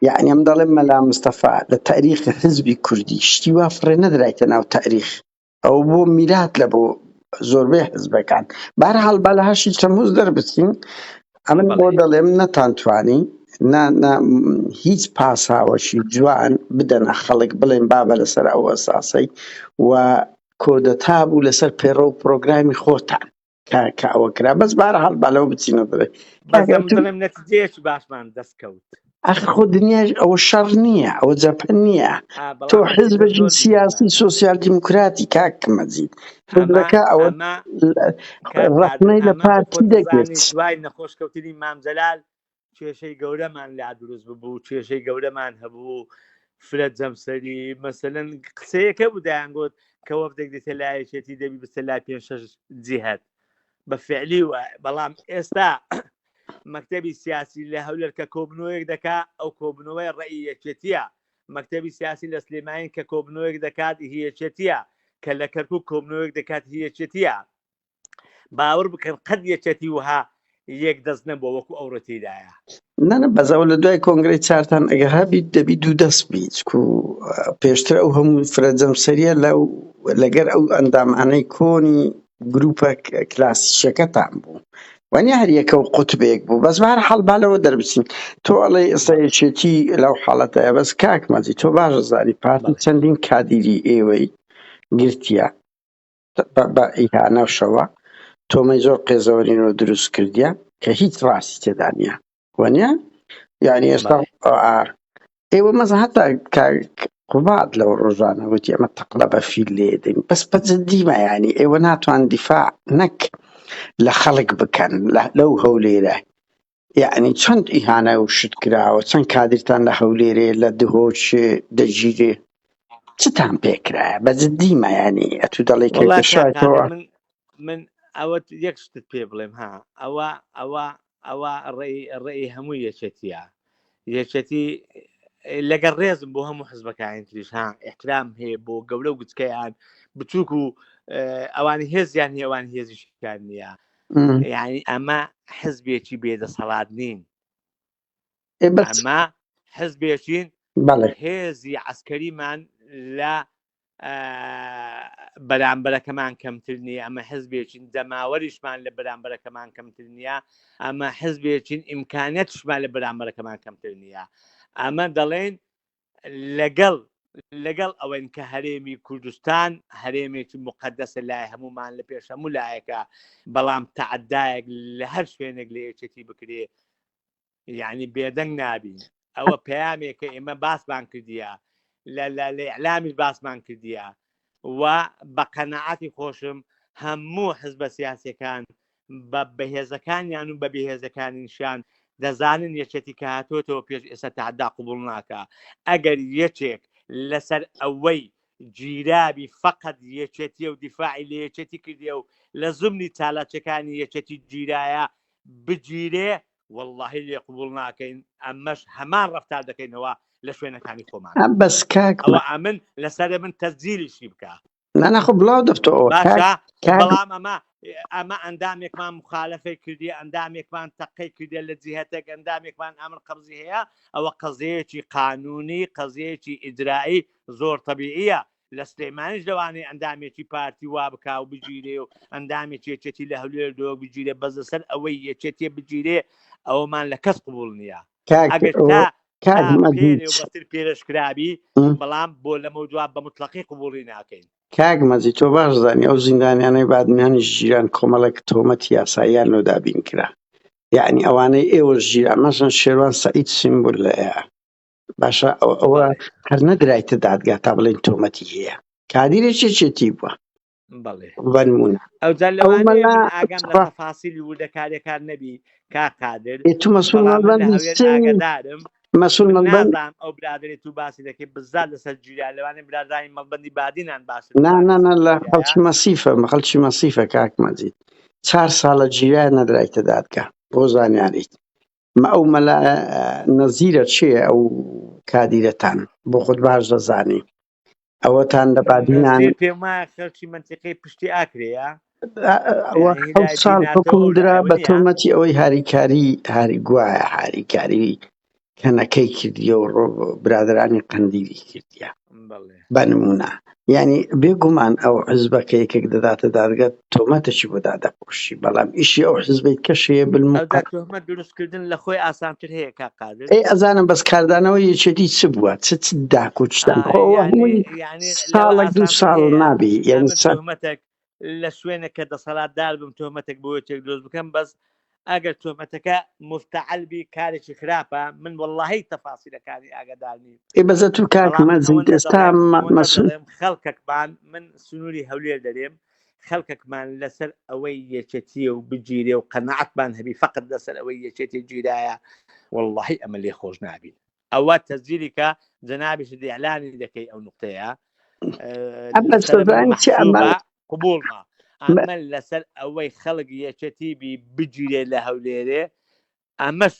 A: یعنی ئەم دەڵێم مەلا مستەفا لە تاریخ حزبی کوردی شتی وا فڕێ نەدرایتە ناو تاریخ ئەو بۆ میرات لە بۆ زۆربەی حزبەکان بارحاڵ با لە هەشی تەموز دەربچین ئەمن بۆ دەڵێم نەتانتوانی نا نا هیچ پاساوەشی جوان بدەنە خەڵک بڵێن بابە لەسەر ئەو ئەساسەی و کۆدەتا بوو لەسەر پەیڕەو و پرۆگرامی خۆتان کە کە ئەوە کرا بەس بارحاڵ با لەوە بچینە دەرێ
B: بەس ئەمن دەڵێم نەتیجەیەکی باشمان دەست کەوت.
A: ئاخر خۆ دنیاش ئەوە شەڕ نییە ئەوە جەبهە نییە
B: ئا
A: تۆ
B: بەڵام نەتیجە
A: حزبێکی
B: زۆر گرنگە.
A: سیاسی سۆسیال دیموکراتی کاک مەجید
B: ئەمە
A: حزبەکە ئەوە
B: ئەمە کاک قادر
A: ڕەخنەی لە
B: ئەمە بۆ
A: پارتی
B: خۆت
A: دەگرت
B: دەزانی دوای نەخۆش کەوتنی مام جەلال کێشەی گەورەمان لا دروست ببوو کێشەی گەورەمان هەبوو. فرە جەمسەری مەسەلەن قسەیەکە بوو دەیانگوت کە وەفدێک دێتە لای یەکێتی دەبی بچێتە لای پێنج شەش جیهەت بە فعلی وایە بەڵام ئێستا مەکتەبی سیاسی لە هەولێر کە کۆبنەوەیەک دەکا ئەو کۆبنەوەی ڕێی یەکێتیە مەکتەبی سیاسی لە سلێمانی کە کۆبنەوەیەک دەکات هی یەکێتیە کە لە کەرکک کۆبنەوەیەک دەکات هی یەکێتیە باوەڕ بکەن قەت یەکێتی وها یەک دەست نەبووە وەکو ئەو ڕێتیدایە.
A: نانا بەس ئەوە لە دوای کۆنگرەی چارتان ئەگەر هەبیت دەبی دوو دەست بی چکو پێشتر ئەو هەموو فرە جەمسەریە لەو لەگەر ئەو ئەندامانەی کۆنی گروپە کلاسیکەکەتان بوو وانە هەر یەکە و قوتبێک بوو بەس بە هەر حاڵ با لەوە دەربچین تۆ ئەڵێ ئێستا
B: بەڵێ
A: یەکێتی لەو حاڵەتەیە بەس کاک مەجید تۆ باش زانی پارتی
B: بەڵێ
A: چەندین کادیری ئێوەی گرتیە بە ئیهانەشەوە تۆمەی زۆر قێزەوەنین و دروست کردیە کە هیچ ڕاستی تێدا نییە وانە یعنی ئێستا
B: بەڵێ
A: ئێوە مەزە هەتا کاک قوباد لەو ڕۆژانە وتی ئەمە تەقلە بە فیل لێ دەین بەس بە جدیمە یعنی ئێوە ناتوان دیفاع نەک لە خەڵک بکەن لەو هەولێرە یعنی چەند ئیهانە و شت کراوە چەند کادرتان لە هەولێرێ لە دهۆچ دەگیرێ چتان پێکرایە بە جدیمە یعنی ئەتو دەڵێ کە
B: وەڵا کاک قادر
A: گەشایتەوە
B: من من ئەوە یەک شتت پێ بڵێم ها ئەوە ئەوە ئەوە ڕێی ڕێی هەموو یەکێتیە یەکێتی لەگەڵ ڕێزم بۆ هەموو حزبەکانی تریش ها احترام هەیە بۆ گەورە و گچکەیان بچووک و ئەوانی هێزیان هەیە ئەوان هێزیشیان نییە یعنی ئەمە حزبێکی بێدەسەڵات نین ئەمە حزبێکین
A: بەڵێ
B: هێزی عسکەریمان لە بەرامبەرەکەمان کەمتر نییە ئەمە حزبێکین جەماوەریشمان لە بەرامبەرەکەمان کەمتر نییە ئەمە حزبێکین ئیمکانەتشمان لە بەرامبەرەکەمان کەمتر نییە ئەمە دەڵێن لەگەڵ لەگەڵ ئەوەین کە هەرێمی کوردستان هەرێمێکی مقدەسە لای هەمومان لە پێش هەموو لایەکە بەڵام تعدایەک لە هەر شوێنێک لە یەکێتی بکرێ یعنی بێدەنگ نابین ئەوە پەیامێکە ئێمە باسمان کردیە لە لە لە ئیعلامیش باسمان کردیە و بە قەناعەتی خۆشم هەموو حزبە سیاسەکان بە بەهێزەکانیان و بە بێهێزەکانیشیان دەزانن یەکێتی کە هاتۆتەوە پێش ئێستا تەعدا قبوڵ ناکا ئەگەر یەکێک لەسەر ئەوەی گیرابی فەقەت یەکێتیە و دیفاعی لە یەکێتی کردیە و لە زمنی چالاکیەکانی یەکێتی گیرایە بگیرێ وەڵاهی لێ قبوڵ ناکەین ئەمەش هەمان ڕەفتار دەکەینەوە لە شوێنەکانی خۆمانە
A: بەس کاک
B: ئەوە ئەمن لەسەر من تەسجیلیشی بکە
A: نا نا خۆ بڵاو دەبتەوە کاک
B: باشە
A: کاک
B: بەڵام ئەمە ئەمە ئەندامێکمان مخالفەی کردی ئەندامێکمان تەقەی کردێ لە جیهتێک ئەندامێکمان ئەمر قەبزی هەیە ئەوە قەزیەیەکی قانونی قەزیەیەکی ئیجرایی زۆر تەبیعیە لە سلێمانیش لەوانەیە ئەندامێکی پارتی وا بکا و بگیرێ و ئەندامێکی یەکێتی لە هەولێر دۆک بگیرێ بەس لەسەر ئەوەی یەکێتیە بگیرێ ئەوەمان لە کەس قبوڵ نییە
A: کاک
B: ئەگەر تا
A: کاک
B: تا
A: مەجید
B: پێرێ و بەستر پێرەش کرابی بەڵام بۆ لەمە دوا بە مطلقی قبوڵی ناکەین.
A: کاک مەجید تۆ باش زانی ئەو زیندانیانەی بادینانیش گیران کۆمەڵێک تۆمەتی یاساییان لۆ دابین کرا یعنی ئەوانەی ئێوەش گیران مەسەن شێروان سەعید سیمبول باشە ئەوە
B: بەڵێ
A: هەر نەدرایتە دادگا تا بڵێن تۆمەتی هەیە کادیرێکی یەکێتی بووە
B: بەڵێ
A: بە نمونە
B: ئەوجا
A: ئەو
B: لەوانەیە
A: مەلا
B: من ئاگام لە تەفاسیلی وردەکاریەکان نەبی کاک قادر
A: ئێ تو مەسول
B: بەڵام من لە
A: مەڵبەندی
B: هەولێر
A: سێ
B: ئاگادارم
A: مەسول
B: من
A: مەڵبەند
B: نازانم ئەو برادەرەی تو باسی دەکەی بزات لەسەر گیرا لەوانەیە برادرانی مەڵبەندی بادینان باشتر
A: نا
B: بزانن
A: نا نا
B: لەسەر
A: لە
B: گیرایە
A: خەڵکی مەسیفە خەڵکی مەسیفە کاک مەجید چار ساڵە گیرایە نەدرایتە دادگا بۆ زانیاریت مە ئەو مەلا نەزیرە چێ ئەو کادیرەتان بۆ خۆت باش دەزانی ئەوەتان لە بادینان
B: نەزیر پێم وایە خەڵکی مەنتیقەی پشتی ئاکرێیە
A: ئەوە
B: یعنی
A: حەوت
B: هیدای
A: ساڵ
B: بیناتەوە
A: حکوم
B: ئەو
A: درا
B: لایەوە
A: بە
B: نییە
A: تۆمەتی ئەوەی هاریکاری هاری گوایە هاریکاری کەنەکەی کردیە و ڕۆ برادەرانی قەندیلی کردیە
B: بەڵێ
A: بە نمونە یعنی بێگومان ئەو حزبە کە یەکێک دەداتە دادگە تۆمەتێکی بۆ دادەپۆشی بەڵام ئیشی ئەو حزبەی کەشەیە
B: ئەوجا
A: بالمقا
B: تۆمەت دروستکردن لە خۆی ئاسانتر هەیە کاک قادر
A: ئەی ئەزانم بەس کاردانەوەی یەکێتی چ بووە چ چ داکۆکیتان خۆ ئەوە
B: یعنی
A: هەمووی
B: یعنی لەوە
A: ساڵێک دوو
B: ئاسانتر
A: ساڵ
B: هەیە
A: نابی یعنی
B: ئەمن تۆمەتێک لە شوێنێک کە دەسەڵاتدار بم تۆمەتێک بۆ یەکێک دروست بکەم بەس ئەگەر تۆمەتەکە مفتعل بی کارێکی خراپە من واللهی تەفاسیلەکانی ئاگادار نیم
A: ئێ بەزە تو کاک
B: بەڵام من
A: مەجید
B: ئەوەندە
A: ئێستا
B: دەڵێم ئەوەندە
A: مەسول
B: دەڵێم خەڵکەکمان من سنووری هەولێر دەرێم خەڵکەکمان لەسەر ئەوەی یەکێتیە و بگیرێ و قەناعەتمان هەبی فقط لەسەر ئەوەی یەکێتی گیرایە واللهی ئەمە لێ خۆش نابین. ئەوە تەسجیلی کە جەنابیشت ئیعلانی دەکەی ئەو نقطەیە
A: ئەمە
B: لەسەر من
A: سۆزان چی ئەمە
B: مەحسوبە قبوڵمە ئەمە لەسەر ئەوەی خەڵک یەکێتی بی بگیرێ لە هەولێرێ ئەمەش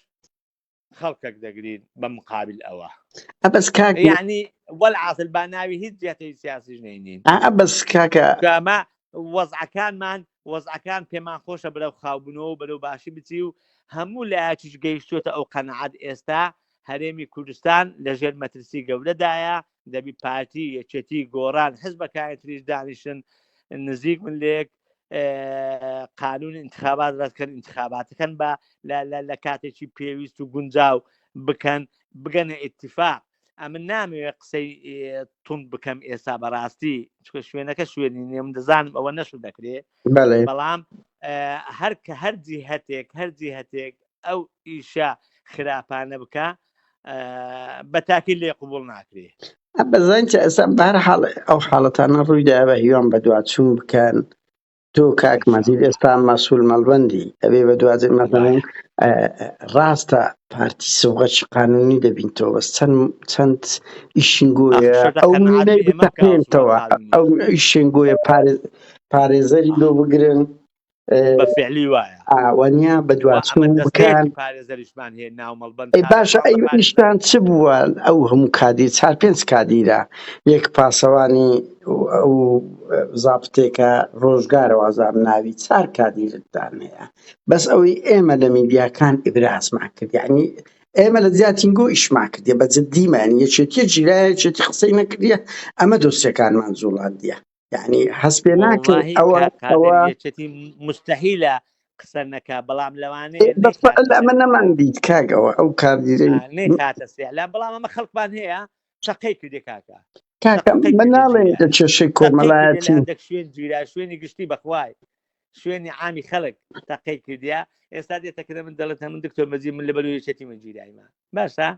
B: خەڵکێک دەگرین بە مقابل ئەوە
A: ئەبەس کاک
B: یعنی وەلعاسل با ناوی هیچ جهتێکی سیاسیش نەینین
A: ئەبەس کاکە
B: کامە وەزعەکانمان وەزعەکان پێمان خۆشە بەرەو خاوبوونەوە و بەرەو باشی بچی و هەموو لایەکیش گەیشتووەتە ئەو قەناعەت ئێستا هەرێمی کوردستان لەژێر مەترسی گەورەدایە دەبی پارتی یەکێتی گۆڕان حزبەکانی تریش دانیشن نزیک من لێک قانون انتخابات ڕەتکەن انتخاباتەکەن بە لە کاتێکی پێویست و گونجاو بکەن بگەنە اتفاق ئەمن نامەوێ قسەی توند بکەم ئێستا بەڕاستی چکە شوێنەکە شوێنی نیە من دەزانم ئەوە نەشو دەکرێ بەڵام هەر کە هەر جیهتێک هەر جیهتێک ئەو ئیشە خراپانە بکە بە تاکی لێ قوبول ناکرێ.
A: بەزانین چە ئێستا بەهەر حاڵ ئەو حاڵەتانە ڕوویدا بە هیوام بەدواچوون بکەن تۆ کاک مەجید ئێستا مەسول مەڵبەندی ئەبێ بە دوازێ مەسەلەن ڕاستە پارتی سوغەچ قانونی دەبینتەوە بەس چەند چەند ئیشینگۆیە ئەو نوێنەی بتەقێنتەوە ئەو ئیشینگۆیە پارێزەری لۆ بگرن
B: بە فعلی وایە
A: وانە بە دوواچوون بکەن
B: پارێزەریشمان هەیە ناو مەڵبەند
A: ئەی باشە ئەی ئیشتان چ بووە ئەو هەموو کادیر چار پێنج کادیرە یەک پاسەوانی ئەو زابتێکە ڕۆژگارە وازام ناوی چار کادیرتان هەیە بەس ئەوەی ئێمە لە میدیاکان ئیبرازمان کرد یعنی ئێمە لە جیاتینگۆ ئیشمان کردیە بە جدیمان یەکێتیە جیرایە یەکێتی قسەی نەکردیە ئەمە دۆسیەکانمان جوڵاندیە یعنی هەست پێ ناکرد
B: وەڵاهی
A: ئەوە
B: کاک قادر
A: ئەوە
B: یەکێتی مستحیلە قسە نەکا بەڵام لەوانەیە
A: بەس
B: نەیخاتە سەر
A: ئەمە
B: ئیعلام
A: نەماندیت کاک ئەوە ئەو کادیرەی
B: نەیخاتە سەر ئیعلام بەڵام ئەمە خەڵکمان هەیە چەقەی کردێ کاکە
A: کاکە
B: چەقەی
A: من
B: کردێ
A: ناڵێم
B: گیرایە
A: لە کێشەی
B: تەقەی کردێ لە
A: کۆمەڵایەتی
B: هەندێک شوێن گیرا شوێنی گشتی بەخوای شوێنی عامی خەڵک تەقەی کردیا ئێستا دێتە کرە من دەڵێت من دکتۆر مەجید من لەبەر یەکێتی من گیرایمە باشە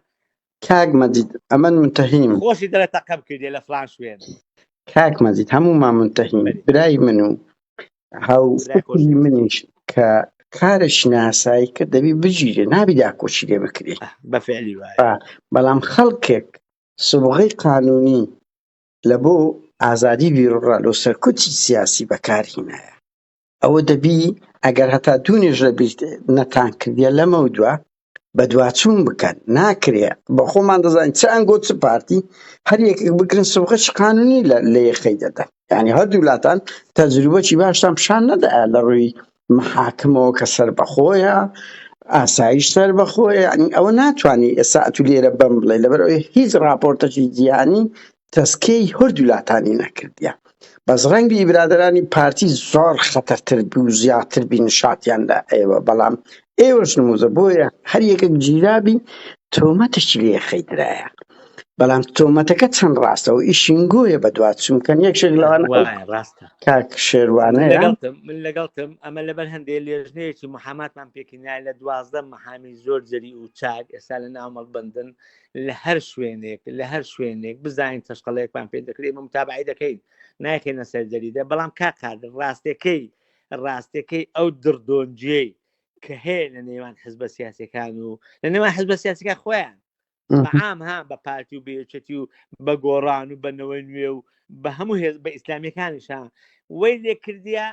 A: کاک مەجید ئەمن منتەهیم
B: خۆشی دەڵێ تەقەم کردێ لە فلان شوێن
A: کاک مەجید هەموومان منتەهیم
B: بەری
A: برای من و هاو
B: برای
A: فکری
B: خۆشەویستی
A: منیش کە کارێکی ناسایی کرد دەبی بگیرێ نابی داکۆکی لێ بکرێ
B: بە فعلی وایە
A: بەڵام خەڵکێک سوبغەی قانونی لە بۆ ئازادی بیروڕا لۆ سەرکوتی سیاسی بەکارهینایە ئەوە دەبی ئەگەر هەتا دوونێش لە بیر نەتان کردیە لەمەودوا بەدواچوون بکەن ناکرێ بە خۆمان دەزانین چ ئەنگۆ چ پارتی هەر یەکێک بگرن سوبغەی قانونی لە یەخەی دەدەن یعنی هەردوو لاتان تەجروبەکی باشتان پیشان نەدا لە ڕووی محاکمەوە کە سەربەخۆیە ئاسایش سەربەخۆیە یعنی ئەوە ناتوانانی ئێستا ئەتو لێرە بەم بڵێ لەبەر ئەوەی هیچ راپۆرتەکی جیهانی تەسکەی هەردوو لاتانی نەکردیە بەس ڕەنگی برادرانی پارتی زۆر خەتەرتر بوو زیاتر بی نشاتیان لە ئێوە بەڵام ئێوەش نموزە بۆیە هەر یەکێک گیرابی تۆمەتێکی لێ خەیدرایە بەڵام تۆمەتەکە چەند ڕاستە و ئیشینگۆیە بەدوات چونکەن یەکێک لەوان ئەو
B: وایە ڕاستە
A: کاک
B: من
A: شێروانەیە
B: لەگەڵتم من لەگەڵتم ئەمە لەبەر هەندێ لێژنەیەکی محاماتمان پێکینای لە 12 محامی زۆر جەری و چاک ئێستا لە ناو مەڵبەندن لە هەر شوێنێک لە هەر شوێنێک بزانین تەشقەڵەیەکمان پێ دەکرێت ئێمە متابعی دەکەین نایخێنە سەر جەریدە بەڵام کاک قادر ڕاستەکەی ڕاستەکەی ئەو دڕدۆنجیەی کە هەیە لە نێوان حزبە سیاسەکان و لە نێوان حزبە سیاسەکان خۆیان بە عام ها بە پارتی و بەیەکێتی و بە گۆڕان و بە نەوەی نوێ و بە هەموو هێز بە ئیسلامیەکانیشا وەی لێ کردیە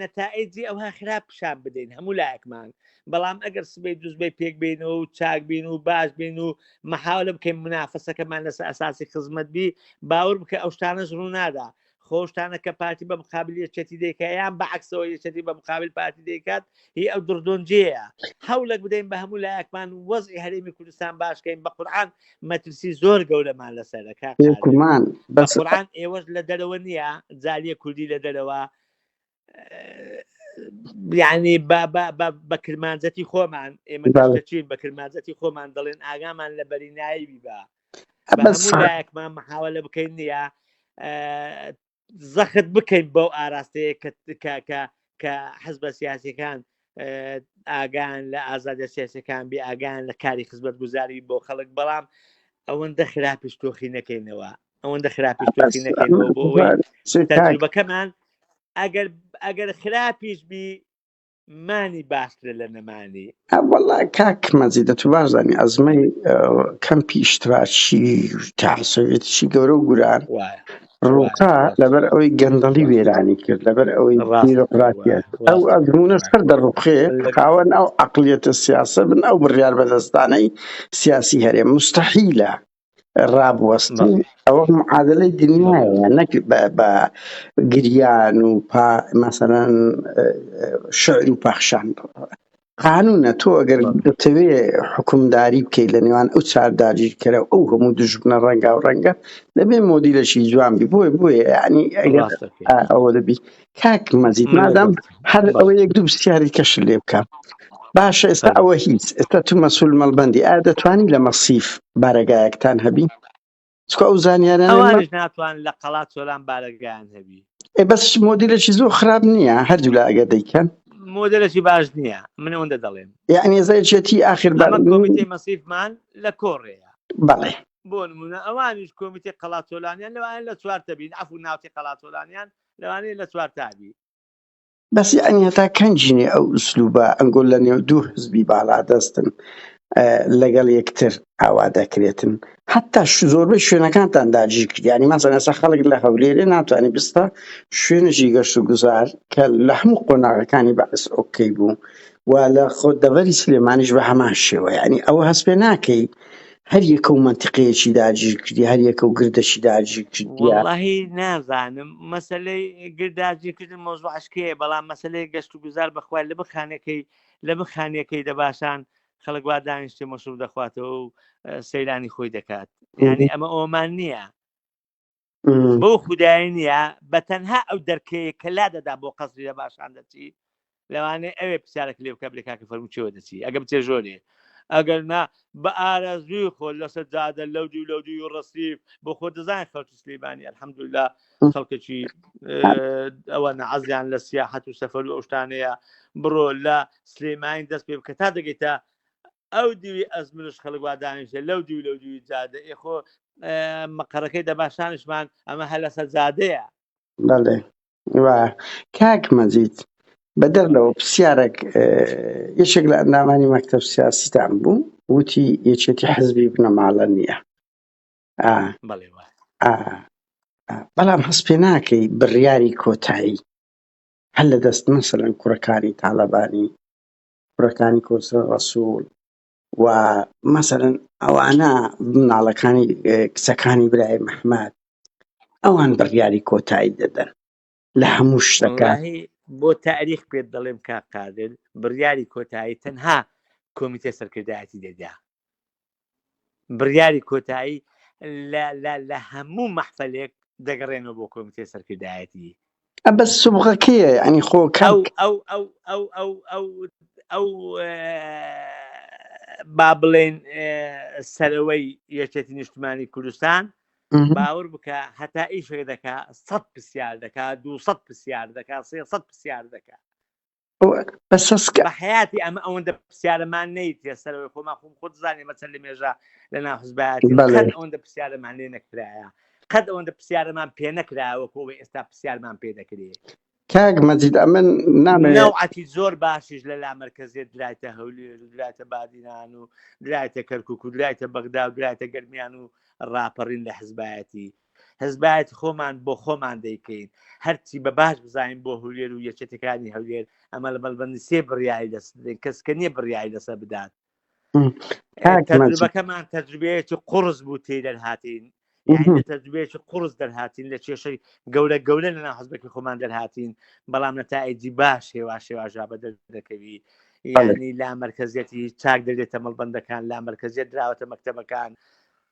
B: نەتائیجی ئەوها خراپ پیشان بدەین هەموو لایەکمان بەڵام ئەگەر سبەی دوزبەی پێک بینەوە و چاک بین و باش بین و مەحاولە بکەین منافەسەکەمان لەسەر ئەساسی خزمەت بی باوەڕ بکە ئەو شتانەش ڕوو نادا خۆشتانە کە پارتی بە مقابل یەکێتی دەیکا یان بە عەکسەوە یەکێتی بە مقابل پارتی دەیکات هی ئەو دڕدۆنجەیە هەوڵێک بدەین بە هەموو لایەکمان وەزعی هەرێمی کوردستان باشکەین بە قورعان مەترسی زۆر گەورەمان لەسەرە کاک قادر
A: بێگومان
B: بە
A: بەس
B: قورعان ئێوەش لە دەرەوە نییە جالیە کوردی لە دەرەوە یعنی بە بە بە بە کرمانجەتی خۆمان ئێمە
A: بەڵێ.
B: دەشتەچین بە کرمانجەتی خۆمان دەڵێن ئاگامان لە بەرینایی بی بە بە
A: بەس
B: هەموو لایەکمان محاولە بکەین نییە زەخت بکەین بەو ئاراستەیە کە کە کە کە حزبە سیاسەکان ئاگان لە ئازادە سیاسەکان بێ ئاگان لە کاری خزمەت گوزاری بۆ خەڵک بەڵام ئەوەندە خراپیش تۆخی نەکەینەوە ئەوەندە خراپیش
A: بەس
B: تۆخی نەکەینەوە بۆ ئەوەی
A: کاک
B: تەجروبەکەمان ئەگەر ئەگەر خراپیش بی. مانی باشترە لە نەمانی.
A: وەڵا کاک مەجید دەتوو باش زانی ئەزمەی کەمپی ئیشتراکی تا سۆڤێتیی گەورە و گوران
B: وایە
A: ڕووخا لەبەر ئەوەی گەندەڵی وێرانی کرد لەبەر ئەوەی بیرۆقراتیەت ئەو ئەزموونە سەر دەڕوخێ خاوەن ئەو عەقڵیەتە سیاسە بن ئەو بڕیار بەدەستانەی سیاسی هەرێم مستحیلە ڕابوەستن ئەوە معادلەی دنیایە نەک بە گریان و پا مەسەلەن شعر و پەخشان قانونە تۆ ئەگەر دەتەوێ حکومداری بکەیت لە نێوان ئەو چار داگیرکەرە ئەو هەموو دژمنە ڕەنگا و ڕەنگە دەبێ مۆدیلەشی جوان بی بۆیە بۆیە یعنی ئەگەر ئەوە دەبی کاک مەزید مادام هەر ئەوە یەک دوو پرسیاری کەش لێ بکە باشە ئێستا ئەوە هیچ ئێستا تو مەسول مەڵبەندی ئایا دەتوانی لە مەسیف بارەگایەکتان هەبی چکە ئەو زانیارانە
B: ئەوانیش ناتوان لە قەڵا چۆلان بارەگایان هەبی
A: ئێ بەس مۆدیلێکی زۆر خراپ نییە هەردوولا ئەگەر دەیکەن
B: مۆدێلێکی باش نییە من ئەوەندە دەڵێم
A: یعنی ئێستا یەکێتی ئاخر بە
B: ئەمە کۆمیتەی مەسیفمان لە کۆڕێیە
A: بەڵێ
B: بۆ نمونە ئەوانیش کۆمیتەی قەڵاچۆلانیان لەوانەیە لە چوارتە بین عەفو ناوچەی قەڵاچۆلانیان لەوانەیە لە چوارتا بی.
A: بەس یەعنی هەتا کەنجینێ ئەو ئوسلوبە ئەنگۆ لە نێو دوو حزبی باڵادەستن لەگەڵ یەکتر ئاوا دەکرێتن حتا زۆربەی شوێنەکانتان داگیر کرد یعنی مەسەن ئێستا خەڵک لە هەولێرێ ناتوانێت بستە شوێنێکی گەشت و گوزار کە لە هەموو قۆناغەکانی بەعس ئۆکەی بوو و لە خۆ دەڤەری سلێمانیش بە هەمان شێوە یعنی ئەوە هەست پێ ناکەی هەر یەکە و مەنتیقەیەکی داگیر کردی هەر یەکە و گردەکی داگیر کردیە.
B: وەڵاهی نازانم مەسەلەی گرد داگیرکردن مەوزوعەشکەیە بەڵام مەسەلەی گەشت و گوزار بەخوای لە بخانەکەی لە بخانەکەی دەباشان خەڵک وا دانیشتێ مەشروب دەخواتەوە و سەیرانی خۆی دەکات یعنی ئەمە ئەومان نییە بەو خودایە نییە بە تەنها ئەو دەرکەیە کە لا دەدا بۆ قەسری لە باشان دەچی لەوانەیە ئەوێ پرسیارێک لێ بکە بلێ کاکە فەرموو چێوە دەچی ئەگە بچێ ژۆرێ ئەگەر نا بە ئارەزووی خۆ لەسەر جادە لەو دوو لەو دوو ڕسیف بۆ خۆ دەزانین خەڵکی سلێمانی الحەمدللا خەڵکێکی ئەوە نەعەزیان لە سیاحەت و سەفەر و ئەو شتانەیە بڕۆ لە سلێمانی دەست پێ بکە تا دەگەیتە ئەو دیوی ئەزمرش خەڵک وا دانیشێ لەو دیو لەو دیوی جادە ئێ خۆ مەقەرەکەی دەباشانیشمان ئەمە هەر لەسەر جادەیە.
A: بەڵێ وایە کاک مەجید بەدەر لەوە پرسیارێک یەکێک لە ئەندامانی مەکتەب سیاسیتان بوو وتی یەکێتی حزبی بنەماڵە نییە
B: بەڵێ وایە.
A: بەڵام هەست پێ ناکەی بڕیاری کۆتایی هەر لە دەست مەسەلەن کوڕەکانی تاڵەبانی کوڕەکانی کۆسرەت ڕەسوڵ و مەسەلەن ئەوانە مناڵەکانی کچەکانی برای محمد ئەوان بڕیاری کۆتایی دەدەن لە هەموو شتەکە
B: وەڵاهی بۆ تاریخ پێت دەڵێم کاک قادر بڕیاری کۆتایی تەنها کۆمیتە سەرکردایەتی دەدا بڕیاری کۆتایی لە لە لە هەموو مەحفەلێک دەگەڕێنەوە بۆ کۆمیتەی سەرکردایەتی.
A: ئە بەس سوبغەکەیە یعنی خۆ
B: ئەو
A: کاک
B: ئەو ئەو ئەو ئەو ئەو ئەو با بڵێن سەرەوەی یەکێتی نیشتمانی کوردستان باوەڕ بکە هەتا ئیشێک دەکا سەد پرسیار دەکا 200 پرسیار دەکا 300 پرسیار دەکا
A: بەسەسکە
B: بە حیاتی ئەمە ئەوەندە پرسیارەمان نەیتە سەرەوەی خۆمان خۆم خۆت زانێ مەچەند لە مێژە لە ناو حزبایەتی
A: بەڵێ.
B: قەت ئەوەندە پرسیارەمان لێ نەکرایە قەت ئەوەندە پرسیارەمان پێ نەکرایە وەکو ئەوەی ئێستا پرسیارمان پێ دەکرێ
A: کاک مەجید ئەمن نامەوێ
B: نەوعەتی زۆر باشیش لە لامەرکەزیەت درایتە هەولێر و درایتە بادینان و درایتە کەرکوک و درایتە بەغدا و درایتە گەرمیان و ڕاپەڕین لە حزبایەتی حزبایەتی خۆمان بۆ خۆمان دەیکەین هەرچی بە باش بزانین بۆ هەولێر و یەکێتەکانی هەولێر ئەمە لە مەلبەندی سێ بڕیاری لەسەر دەدەین کەس کە نییە بڕیاری لەسەر بدات تەجروبەکەمان تەجروبەیەکی قوڕس بوو تێی دەرهاتین یعنی لە تەجروبەیەکی قوڕس دەرهاتین لە کێشەی گەورە گەورە لە ناو حزبەکەی خۆمان دەرهاتین بەڵام نەتائیجی باش هێواش هێواش بە دەردەکەوی یعنی لا مەرکەزیەتی چاک دەدێتە مەڵبەندەکان لا مەرکەزیەت دراوەتە مەکتەبەکان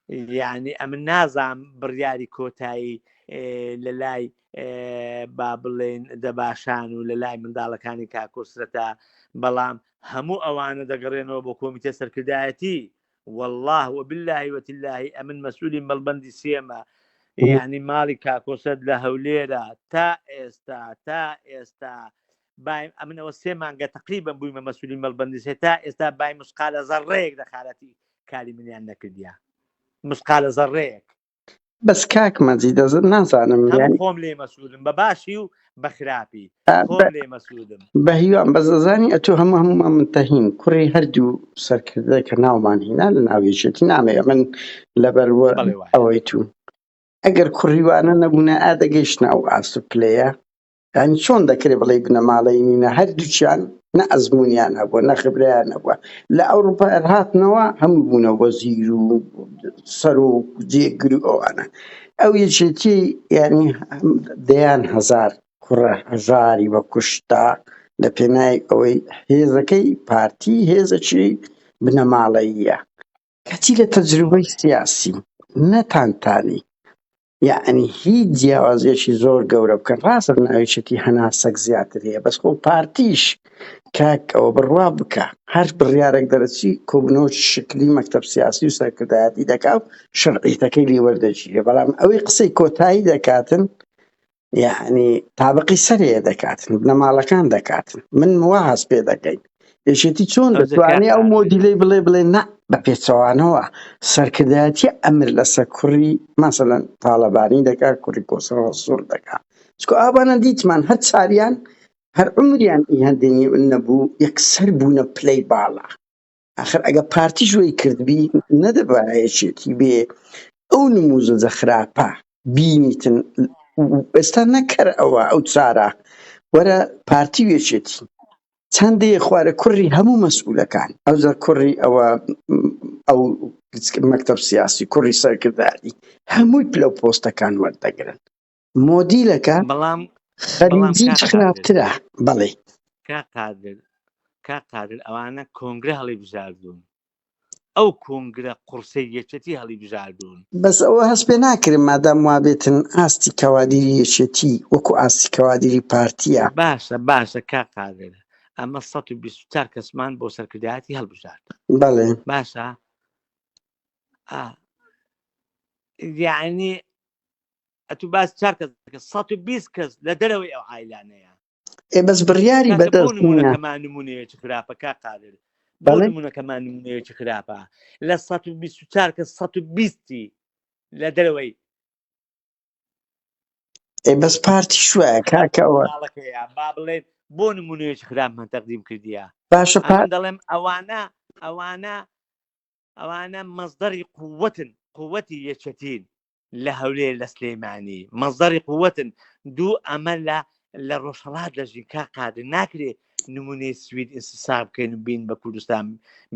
B: یعنی ئەمن نازام بڕیاری کۆتایی لە لای با بڵێن دەباشان و لە لای منداڵەکانی کاکۆسرەتە بەڵام هەموو ئەوانە دەگەڕێنەوە بۆ کۆمیتە سەرکردایەتی والله وبالله وتالله ئەمن مەسئولی مەڵبەندی سێمە یعنی ماڵی کاکۆسەت لە هەولێرە تا ئێستا تا ئێستا بای ئەمنەوە سێ مانگە تقریبا بوویمە مەسئولی مەڵبەندی سێ تا ئێستا بای مسقالە زەڕەیەک دەخالەتی کاری منیان نەکردیا مسقالە زەڕەیەک.
A: بەس کاک مەجید دەزن نازانم
B: هەموو
A: یانی
B: خۆم لێ مەسوولم بە باشی و بە خراپی
A: ئا،
B: خۆم
A: بە
B: لێ مەسوولم.
A: بە هیوام بەس ئەزانی ئەتۆ هەموو هەموومان منتەهین کوڕی هەردوو سەرکردە کە ناومان هینا لە ناو یەکێتی نامەوێ من لەبەر وە
B: بەڵێ وایە.
A: ئەوەی تو ئەگەر کوڕیوانە نەبوونە ئا دەگەیشتنە ئەو ئاست و پلەیە یانی چۆن دەکرێ بڵێی بنەماڵەی نینە هەردووکیان نە ئەزموونیان هەبووە نە خبرەیان هەبووە لە ئەوروپا هاتنەوە هەموو بوونە وەزیر و سەرۆک و جێگر و ئەوانە ئەو یەکێتی یانی دەیان هەزار کوڕە هەژاری بە کوشتا لە پێناوی ئەوەی هێزەکەی پارتی هێزەکی بنەماڵەییە کەچی لە تەجروبەی
B: بەڵێ.
A: سیاسی نەتانتانی یەعنی هیچ جیاوازیەکی زۆر گەورە بکەن ڕاستە ناویشێتی هەناسەک زیاتر هەیە بەس خۆ پارتیش کاک ئەوە بڕوا بکە هەر بڕیارێک دەرەچی کۆبنەوە شکلی مەکتەب سیاسی و سەرکردایەتی دەکا و شەرعیتەکەی لێ وەردەگیرێ بەڵام ئەوەی قسەی کۆتایی دەکاتن یعنی تابقی سەرێ دەکاتن بنەماڵەکان دەکاتن من وا هەست پێ دەکەین یەکێتی چۆن
B: ئەوجە کاک
A: دەتوانێ ئەو
B: قادر
A: مۆدیلەی بڵێ بڵێ نا بە پێچەوانەوە سەرکردایەتی ئەمر لەسەر کوڕی مەسەلەن تاڵەبانی دەکا کوڕی کۆسرە ڕەسوڵ دەکا چکۆ ئابانە دیتمان هەر چاریان هەر عمریان ئی هەندێ نەبوو یەکسەر بوونە پلەی باڵا ئاخر ئەگە پارتیش وەی کردبی نەدەبا یەکێتی بێ ئەو نموزەجە خراپە بینیتن ئێستا نەکەر ئەوە ئەو چارە وەرە پارتی و یەکێتی چەند دێ خوارە کوڕی هەموو مەسئولەکان ئەوجا کوڕی ئەوە ئەو مەکتەب سیاسی کوڕی سەرکرداری هەمووی پلە و پۆستەکان وەردەگرن مۆدیلەکە
B: بەڵام بەڵام
A: خەریجیش
B: کاک قادر
A: خراپترە بەڵێ
B: کاک قادر کاک قادر ئەوانە کۆنگرە هەڵی بژاردوون ئەو کۆنگرە قوڕسەی یەکێتی هەڵی بژاردوون.
A: بەس ئەوە هەست پێ ناکرێ مادام وابێتن ئاستی کەوادیری یەکێتی وەکو ئاستی کەوادیری پارتیە.
B: باشە باشە کاک قادر ئەمە 124 کەسمان بۆ سەرکردایەتی هەڵبژارد
A: بەڵێ.
B: باشە ئا یعنی ئەتو باس چار کەس دەکەی 120 کەس لە دەرەوەی ئەو عایلانەیە
A: ئێ بەس بڕیاری
B: کاکە بۆ
A: بەدەست نییە.
B: نمونەکەمان نمونەیەکی خراپە کاک قادر بۆ
A: بەڵێ.
B: نمونەکەمان نمونەیەکی خراپە لە 124 کە 120 لە دەرەوەی
A: ئێ بەس پارتیش وایە
B: هەر
A: کاکە ئەوە.
B: ماڵەکەیە با بڵێن بۆ نمونەیەکی خراپمان تەقدیم کردیە
A: باشە
B: ئەمن
A: پار
B: دەڵێم ئەوانە ئەوانە ئەوانە مەزدەری قووەتن قووەتی یەکێتین لە هەولێر لە سلێمانی مەزدەری قووەتن دوو ئەمە لە لە ڕۆژهەڵات دەژین کا قادر ناکرێ نمونەی سوید ئینسساب بکەین و بین بە کوردستان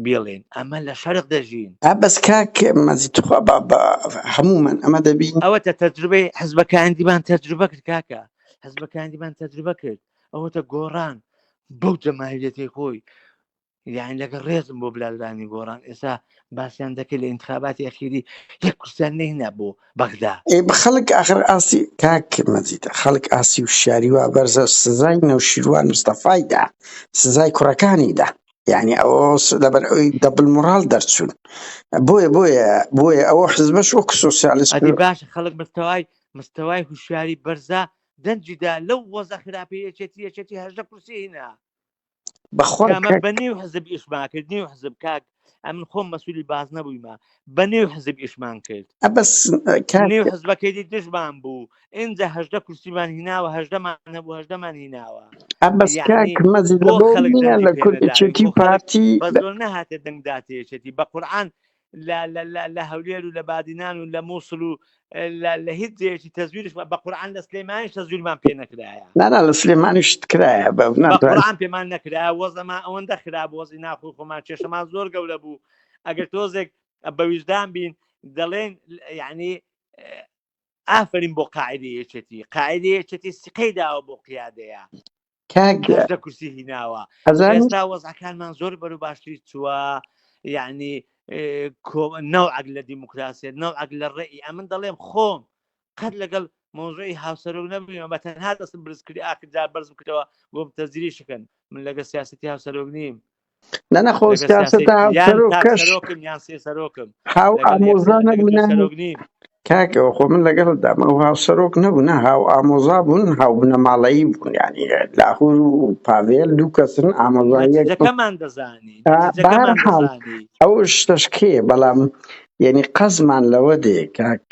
B: بیڵێن ئەمە لە شەرق دەژین
A: ئا بەس کاک مەجید تخوا با با هەموومان ئەمە دەبین
B: ئەوەتە تەجروبەی حزبەکان دیمان تەجروبە کرد کاکە حزبەکان دیمان تەجروبە کرد ئەوەتە گۆڕان بەو جەماهیریەتەی خۆی یانی لەگەڵ ڕێزم بۆ برادرانی گۆڕان ئێستا باسیان دەکرد لە ئینتخاباتی ئەخیری یەک کورسیان نەهینا بۆ بەغدا.
A: ئێ خەڵک ئاخر ئاستی کاک مەجید خەڵک ئاستی وشیاری وا بەرزە سزای نەوشیروان مستەفای دا سزای کوڕەکانی دا یعنی ئەوە لەبەر ئەوی دەبل موڕاڵ دەرچوون بۆیە بۆیە بۆیە ئەوە حزبەش وەک سۆسیالیست
B: ئەدی باشە خەڵک مستەوای مستەوای هوشیاری بەرزە دەنجی دا لەو وەزە خراپەی یەکێتی یەکێتی 18 کورسی هینا
A: بەخوا
B: کامە
A: کاک
B: بە نێو حزب ئیشمان کرد نێو حزب کاک ئەمن خۆم مەسوولی باز نەبوویمە بە نێو حزب ئیشمان کرد
A: ئە بەس کاک
B: نێو حزبەکەی دی دژمان بوو ئینجا 18 کورسیمان هیناوە هەژدەمان هەبوو هەژدەمان هیناوە
A: ئە بەس کاک
B: یعنی
A: مەجید لە
B: بۆ
A: بۆ
B: خەڵک
A: نییە
B: دەنگی
A: لە
B: پێ
A: کورد
B: نەداوین
A: یەکێتی
B: بۆ
A: و
B: خەڵک
A: پارتی
B: بە زۆر نەهاتێ دەنگ داتێ یەکێتی بە قورعان لە لە لە لە هەولێر و لە بادینان و لە مووسڵ و لە لە هیچ جێیەکی تەزویرشمان بە قورعان لە سلێمانیش تەزویرمان پێ نەکرایە
A: نا نا لە سلێمانی شت کرایە بە
B: بە
A: ناتوانێت
B: قورعان پێمان نەکرایە وەزەمان ئەوەندە خراپ وەزی ناخۆی خۆمان کێشەمان زۆر گەورە بوو ئەگەر تۆزێک بە ویژدان بین دەڵێن یعنی ئافرین بۆ قاعدەی یەکێتی قاعدەی یەکێتی سقەی داوە بۆ قیادەیە
A: کاک
B: 18 کورسی هیناوە
A: ئەزانی
B: ئێستا وەزعەکانمان زۆر بەرو باشتری چووە یعنی نەوعەک لە دیموکراسیەت نەوعەک لە ڕێی ئەمن دەڵێم خۆم قەت لەگەڵ مۆزوعی هاوسەرۆک نەبوویمە بە تەنها دەستم برز کردی ئاخر جار بەرزم کردەوە بۆم تەزیری شکن من لەگە سیاسەتی هاوسەرۆک نیم
A: نا نا خۆ
B: لەگە
A: سیاسەتە
B: سیاسەت یان تاک
A: هاوسەرۆکەش
B: سەرۆکم یان سێ سەرۆکم
A: هاو
B: لەگەڵ یەک
A: ئامۆزا
B: لەگە دوو
A: نەبوونە
B: سەرۆک نیم
A: کاکەوە خۆ من لەگەڵ دام ئەو هاوسەرۆک نەبوو نا هاو ئامۆزا بوون هاو بنەماڵەیی بوون یعنی لاهور و پاڤێل دوو کەسن ئامۆزای یەک بوون.
B: نەتیجەکەمان دەزانی
A: آ،
B: نەتیجەکەمان
A: بەهەرحاڵ
B: دەزانی
A: ئەو شتەش کێ بەڵام. یعنی قەزمان لەوە دێ کاک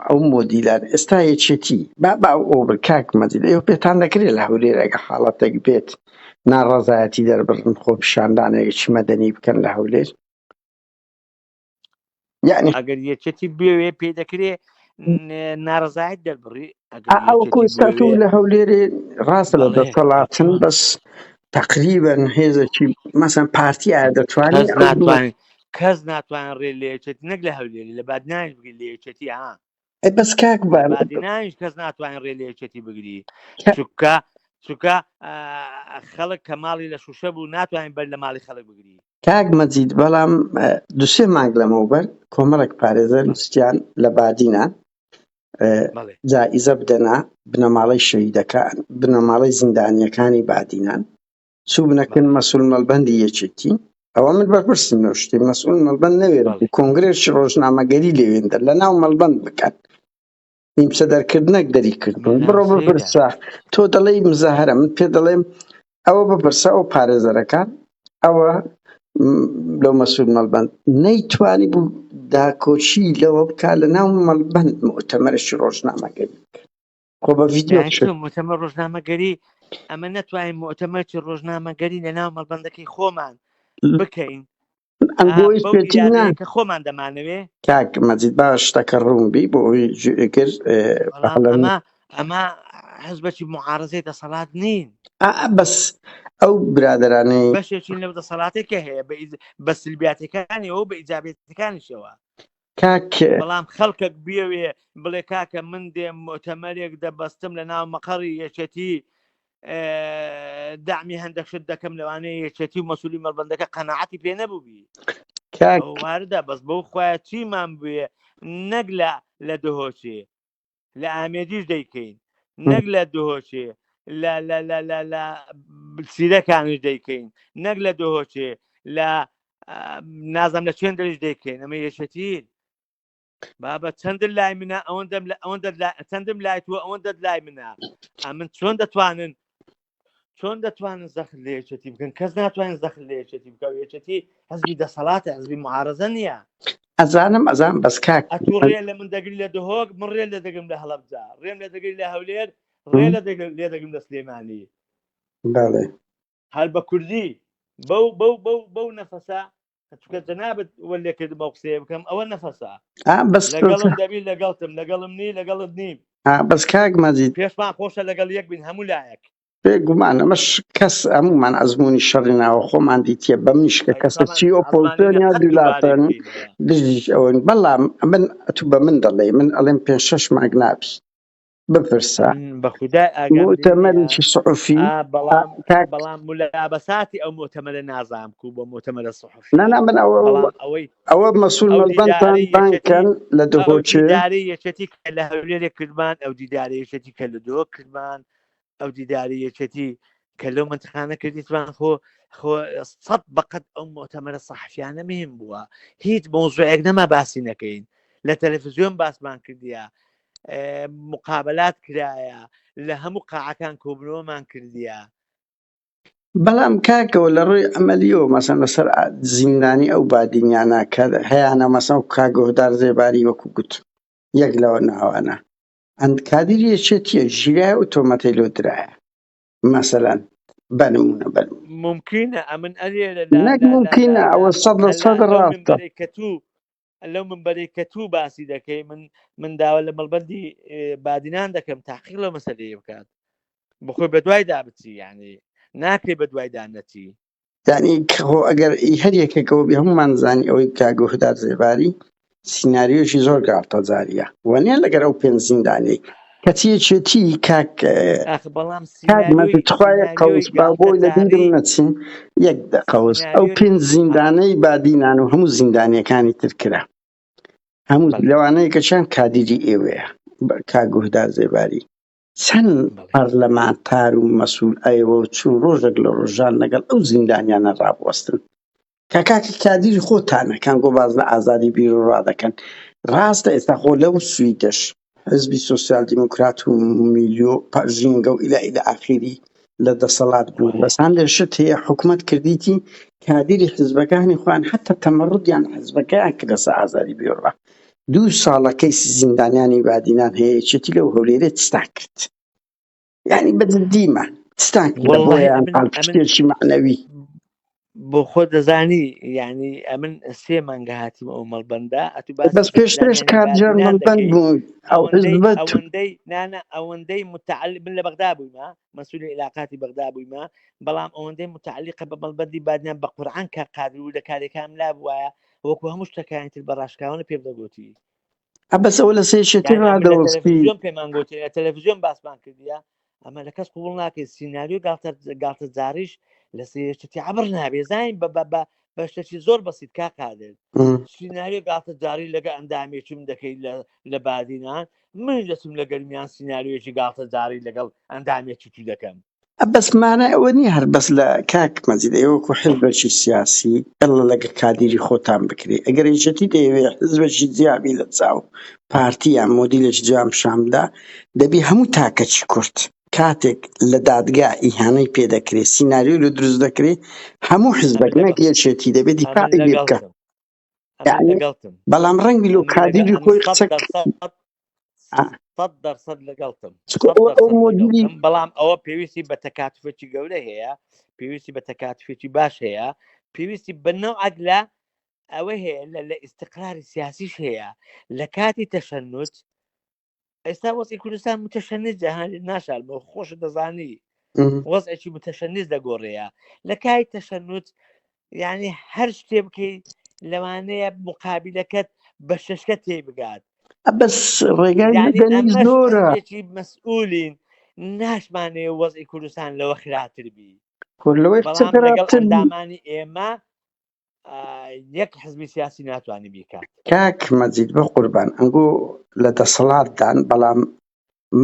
A: ئەو مۆدیلان ئێستا یەکێتی با با ئەو بر کاک مەجید ئێوە پێتان دەکرێت لە هەولێر ئەگە حاڵەتێک بێت ناڕەزایەتی دەربڕن خۆپیشاندانێکی مەدەنی بکەن لە هەولێر یعنی
B: ئەگەر یەکێتی بێوێ پێ دەکرێ ناڕەزایەت دەربڕی ئەگەر
A: ئەو
B: یەکێتی
A: کۆستا تۆ
B: بێوێ
A: لە هەولێرێ ڕاستە لە
B: بەڵێ
A: دەسەڵاتن
B: چۆن
A: بەس تقریبا هێزێکی مەسەن پارتی ئایا دەتوانێت
B: کەس
A: ئەو
B: ناتوانێت کەس ناتوانێت ڕێ لە یەکێتی نەک لە هەولێری لە بادینانیش بگری لە یەکێتی ها
A: ئەی بەس کاک
B: لە
A: بار
B: بادینانیش کەس ناتوانێت ڕێ لە یەکێتی بگری چونکە چونکە خەڵک کە ماڵی لە شوشە بوو ناتوانین بەر لە ماڵی خەڵک بگری
A: کاک مەجید بەڵام دوسێ مانگ لەمەوبەر کۆمەڵێک پارێزەر
B: بەڵێ
A: ویستیان لە بادینان
B: بەڵێ
A: جائیزە بدەنە بنەماڵەی شەهیدەکان بنەماڵەی زیندانیەکانی بادینان چوو بنەکن
B: بەڵێ
A: مەسول مەڵبەندی یەکێتی ئەوە من بەرپرسم لەو شتی مەسئول مەڵبەند نەوێرە
B: بەڵێ
A: کۆنگرێکی ڕۆژنامەگەری لێوێندە لە ناو مەڵبەند بکەن نیمچە دەرکردنەک دەری
B: ئەمە
A: کردن بڕۆ
B: سەیرە
A: بپرسە تۆ دەڵێی مزاهرە من پێ دەڵێم ئەوە بپرسە ئەو پارێزەرەکان ئەوە لەو مەسول مەڵبەند نەیتوانی بوو داکۆکی لەوە بکا لە ناو مەڵبەند مؤتەمەرێکی ڕۆژنامەگەری خۆ بە ڤیدیۆ
B: یعنی
A: کرد
B: چۆن مؤتەمەر ڕۆژنامەگەری ئەمە نەتوانین مؤتەمەرێکی ڕۆژنامەگەری لە ناو مەڵبەندەکەی خۆمان بکەین
A: ئەنگۆی
B: بەو
A: پێتی نا
B: ئیرادەیە کە خۆمان دەمانەوێ
A: کاک مەجید با شتەکە ڕوون بی بۆ ئەوەی گوێگر
B: بەڵام
A: بەهەڵە
B: ئەمە ئەمە حزبێکی معارزەی دەسەڵات نین
A: ئا بەس ئەو برادەرانەی
B: بەشێکین لەو دەسەڵاتێک کە هەیە بە بە سلبیاتەکانیەوە بە ئیجابەتەکانیشەوە
A: کاک
B: بەڵام خەڵکێک بیەوێ بڵێ کاکە من دێم مؤتەمەرێک دەبەستم لە ناو مەقەڕی یەکێتی دەعمی هەندێک شت دەکەم لەوانەیە یەکێتی و مەسولی مەڵبەندەکە قەناعەتی پێ نەبووبی
A: کاک
B: ئەو واردە بەس بەو خوایە چیمان بوێ نەک لە لە دهۆچێ لە ئامێدیش دەیکەین نەک لە دهۆچێ لە لە لە لە لە سیرەکانیش دەیکەین نەک لە دهۆچێ لە نازم لە چێن دەریش دەیکەین ئەمە یەکێتی بابە چەندت لای منە ئەوەندەم لە ئەوەندە چەندم لای تۆ ئەوەندەت لای منە ئەمن چۆن دەتوانن چۆن دەتوانن زەخت لە یەکێتی بکەن کەس ناتوانن زەخت لە یەکێتی بکە و یەکێتی حزبی دەسەڵاتە حزبی معارەزە نییە
A: ئەزانم ئەزان بەس کاک
B: ئەتوو ڕێ لە من دەگری لە دهۆک من ڕێ لە دەگرم لە هەڵەبجە ڕێم لە دەگری لە هەولێر ڕێ لە لێ دەگرم لە سلێمانی
A: بەڵێ
B: هەر بە کوردی بەو بەو بەو بەو نەفەسە چونکە جەنابت وە لێکردم ئەو قسەیە بکەم ئەوە نەفەسە
A: بەس
B: لەگەڵم دەبی لەگەڵتم لەگەڵم نی لەگەڵت نیم
A: بەس کاک مەجید
B: پێشمان خۆشە لەگەڵ یەک بین هەموو لایەک
A: بێگومان ئەمەش کەس هەمومان ئەزمموی شەڕی ناوە خۆمان دیتیە بەمنیش کە
B: ئەی
A: کەسە
B: تەبعەن
A: چی
B: ئەزمانینە
A: ئۆپۆزیسیۆن یا
B: قەت دووبارەی
A: دوولاتەن
B: بکەینەوە
A: دژیش ئەوەن بەڵام من ئەتوو بە من دەڵێ من ئەڵێم پێ شەش مانگ نابی بپرسە
B: ئەمن بە خودای ئاگام لێ نییە
A: مؤتەمەرێکی سعوفی
B: ئا بەڵام
A: کاک
B: بەڵام مولابەساتی ئەو مؤتەمەرە نازانم کو بۆ مؤتەمەرە
A: نا
B: سوحفیە
A: نا من ئەوە
B: بەڵام ئەوەی
A: ئەوە مەسول
B: ئەو
A: مەڵبەندتان
B: دیدارەی یەکێتی
A: بانکەن لە
B: ئەو
A: دهۆکێ
B: دیدارەی یەکێتی کە لە هەولێرێ کردمان ئەو دیدارەی یەکێتی کە لە دهۆک کردمان ئەو دیداری یەکێتی کە لەو منتخانە کردیتمان خۆ خۆ سەد بەقەت ئەو مؤتەمەرە سەحفیانە مهم بووە هیچ مۆزوعێک نەما باسی نەکەین لە تەلەفزیۆن باسمان کردیە مقابلات کرایە لە هەموو قاعەکان کۆبنەوەمان کردیە.
A: بەڵام کاکەوە لە ڕووی عەمەلیەوە مەسەن لەسەر زیندانی ئەو بادینیانە کە هەیانە مەسەن کاک گۆهدار زێباری وەکو گوت یەک لەوە ناوانە ئەند کادیری یەکێتیە ژیرایە و تۆمەتەی لۆ درایە مەسەلەن بە نمونە بە نمونە.
B: ممکنە ئەمن ئەرێ لە لە
A: نەک
B: لە لە
A: ممکنە
B: لە
A: ئەوە سەد لە
B: لە
A: سەد
B: لەو
A: ڕاستە.
B: منبەرەی کە تو لەو منبەرەی کە تو باسی دەکەی من من داوا لە مەڵبەندی بادینان دەکەم تاقیق لەو مەسەلەیە بکات بخۆی بە دوایدا بچی یعنی ناکرێ بە دوایدا نەچی.
A: یعنی خۆ ئەگەر هەر یەکێکەوە بێ هەمومان زانی ئەوەی کاک گۆهدار زێباری سیناریۆشی زۆر گاڵتەجاریە وەنیە لەگەر ئەو پێنج زیندانیەی کەچی یەکێتی کاک
B: ئاخ بەڵام
A: کاک
B: سیناریۆی
A: مەجید تخوایە
B: سیناریۆی
A: قەوس با بۆی لە بیرم
B: گاڵتەجاری
A: نەچین یەک دە قەوس ئەو
B: سیناریۆی
A: پێنج
B: بەڵێ
A: زیندانەی بادینان و هەموو زیندانیەکانی تر کرا هەموو
B: بەڵێ
A: لەوانەیە کە چیان کادیری ئێوەیە کاک گوهدار زێباری چەند
B: بەڵێ
A: پەرلەمانتار و مەسول ئەیەوە و چون ڕۆژێک لە ڕۆژان لەگەڵ ئەو زیندانیانە ڕابوەستن کە کاکە کادیری خۆتانە کان گۆ باز لە ئازادی بیر و ڕا دەکەن ڕاستە ئێستا خۆ لەو سویدەش حزبی سۆسیال دیموکرات و میلیۆ ژینگە و ئیلا ئیلا ئاخیری. لە دەسەڵات بوون بەس هەندێک شت هەیە حکومەت کردیتی کادیری حزبەکانی خۆیان حتا تەمەڕودیان حزبەکەیان کرد لەسەر ئازادی بیرۆڕا دوو ساڵە کەیسی زیندانیانی بادینان هەیە یەکێتی لەو هەولێرێ چتان کرد یعنی بە جدیمە چتان کرد لە
B: واللهی
A: بۆیان
B: ئەمن ئەمن
A: پاڵپشتێکی مەعنەوی
B: بۆ خۆ دەزانی یعنی ئەمن سێ مانگە هاتیم ئەو مەڵبەندە ئەتو باسی
A: بەس پێشترش
B: زیندانیانی
A: کارجار
B: بادینان
A: مەڵبەند
B: دەکەی
A: بوو ئەو
B: ئەوەندەی
A: حزبە تو
B: ئەوەندەی نانا ئەوەندەی متعلق من لە بەغدا بوویمە مەسوولی علاقاتی بەغدا بوویمە بەڵام ئەوەندەی متعلقە بە مەڵبەندی بادینان بە قورعان کە قادر و لە کارەکانم لا بوایە وەکو هەموو شتەکانی تر بە ڕاشکاوانە پێم دەگوتی
A: بەس ئەوە لە سێشێتی
B: یعنی ئەمن لە
A: ڕادەوەستی
B: تەلەڤیزیۆن پێمان گوتی لە تەلەڤیزیۆن باسمان کردیە ئەمە لە کەس قبول ناکەی سیناریۆ گاڵتە گاڵتە جاریش لە سێشتی عبر نابێ زین بە بە بە بە شتێکی زۆر بەسیت کا قادر سیناریۆ گاڵتە جاری لەگە ئەندامێکیم دەکەی لە لە بادینان من دەچم لە گەرمیان سیناریۆیەکی گاڵتە جاری لەگەڵ ئەندامێکی تو دەکەم.
A: بەس مانای ئەوە نییە هەر بەس لە کاک مەجید ئێوە وەکو حزبێکی سیاسی ئەللە لەگە کادیری خۆتان بکرێ ئەگەر یەکێتی دەیەوێ حزبێکی جیابی لە چاو پارتی یان مۆدیلێکی جوان پیشان بدا دەبی هەموو تاکەکی کورد کاتێک لە دادگا ئیهانەی پێ دەکرێ سیناریۆ لە دروست دەکرێ هەموو
B: ئەمن
A: حزبێک نەک
B: لەگەڵتم
A: یەکێتی دەبێ
B: ئەمن
A: دیفاعی لێ بکا
B: لەگەڵتم ئەمن
A: یعنی
B: لەگەڵتم
A: بەڵام ڕەنگی لۆ
B: ئەمن لەگەڵ
A: کادیری
B: ئەمن
A: خۆی
B: سەد
A: قسە
B: دەرسەد سەد دەرسەد لەگەڵتم
A: چونکە
B: سەد
A: ئەو ئەو
B: دەرسەد
A: مۆدیلی
B: لەگەڵتم بەڵام ئەوە پێویستی بە تەکاتفێکی گەورە هەیە پێویستی بە تەکاتفێکی باش هەیە پێویستی بە نەوعەک لە ئەوە هەیە لە لە ئیستقراری سیاسیش هەیە لە کاتی تەشەنوج ئێستا وەزعی کوردستان متەشەنج جەهان ناشارمەوە خۆش دەزانی وەزعێکی متەشەنج دەگۆڕەیە لە کای تەشەنوج یعنی هەر شتێ بکەی لەوانەیە مقابلەکەت بە شەشکە تێی بگات
A: بەس ڕێگای
B: یعنی
A: مەدەنی
B: ئەمەش
A: زۆرە
B: حزبێکی مەسئولین ناشمانەیە وەزعی کوردستان لەوە خراپتر بی
A: خۆ لەوەی قسە
B: بەڵام لەگەڵ
A: خراپتر بی.
B: ئەندامانی ئێمە یەک حزبی سیاسی ناتوانانی بیکات.
A: کاک مەجید بەقوربان ئەنگۆ لە دەسەڵاتدان بەڵام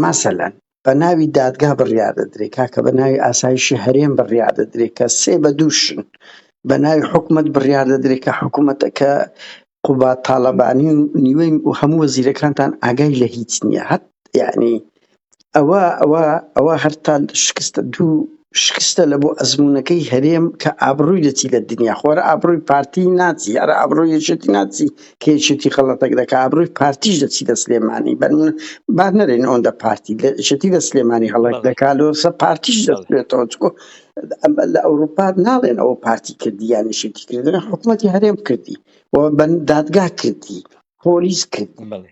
A: مەسەلەن بە ناوی دادگا بڕیار دەدرێ کاکە بە ناوی ئاسایشی هەرێم بڕیار دەدرێ کە سێ بە دووشن بە ناوی حکومەت بڕیار دەدرێ کە حکومەتەکە قوباد تاڵەبانی و نیوەی و هەموو وەزیرەکانتان ئاگای لە هیچ نییە هەت یعنی ئەوە ئەوە ئەوە هەرتا شکستە دوو شکستە لە بۆ ئەزمونونەکەی هەرێم کە ئابڕووی دەچی لە دنیا خۆرە ئابڕووی پارتی ناچی هەر ئابڕووی یەکێتی ناچی کە یەکێتی خەڵەتەک دەکا ئابڕووی پارتیش دەچی لە سلێمانی بەن با نەرێن ئەوەندە پارتی لە یەکێتی لە سلێمانی هەڵک
B: بەڵێ
A: دەکا لۆسە پارتیش
B: بەڵێ
A: دەچێتەوە چکۆ لە ئەوروپا ناڵێن ئەوە پارتی کردی یان یەکێتی کردن حکوومەتی هەرێم کردی و بە دادگا کردی پۆلیس کردی
B: بەڵێ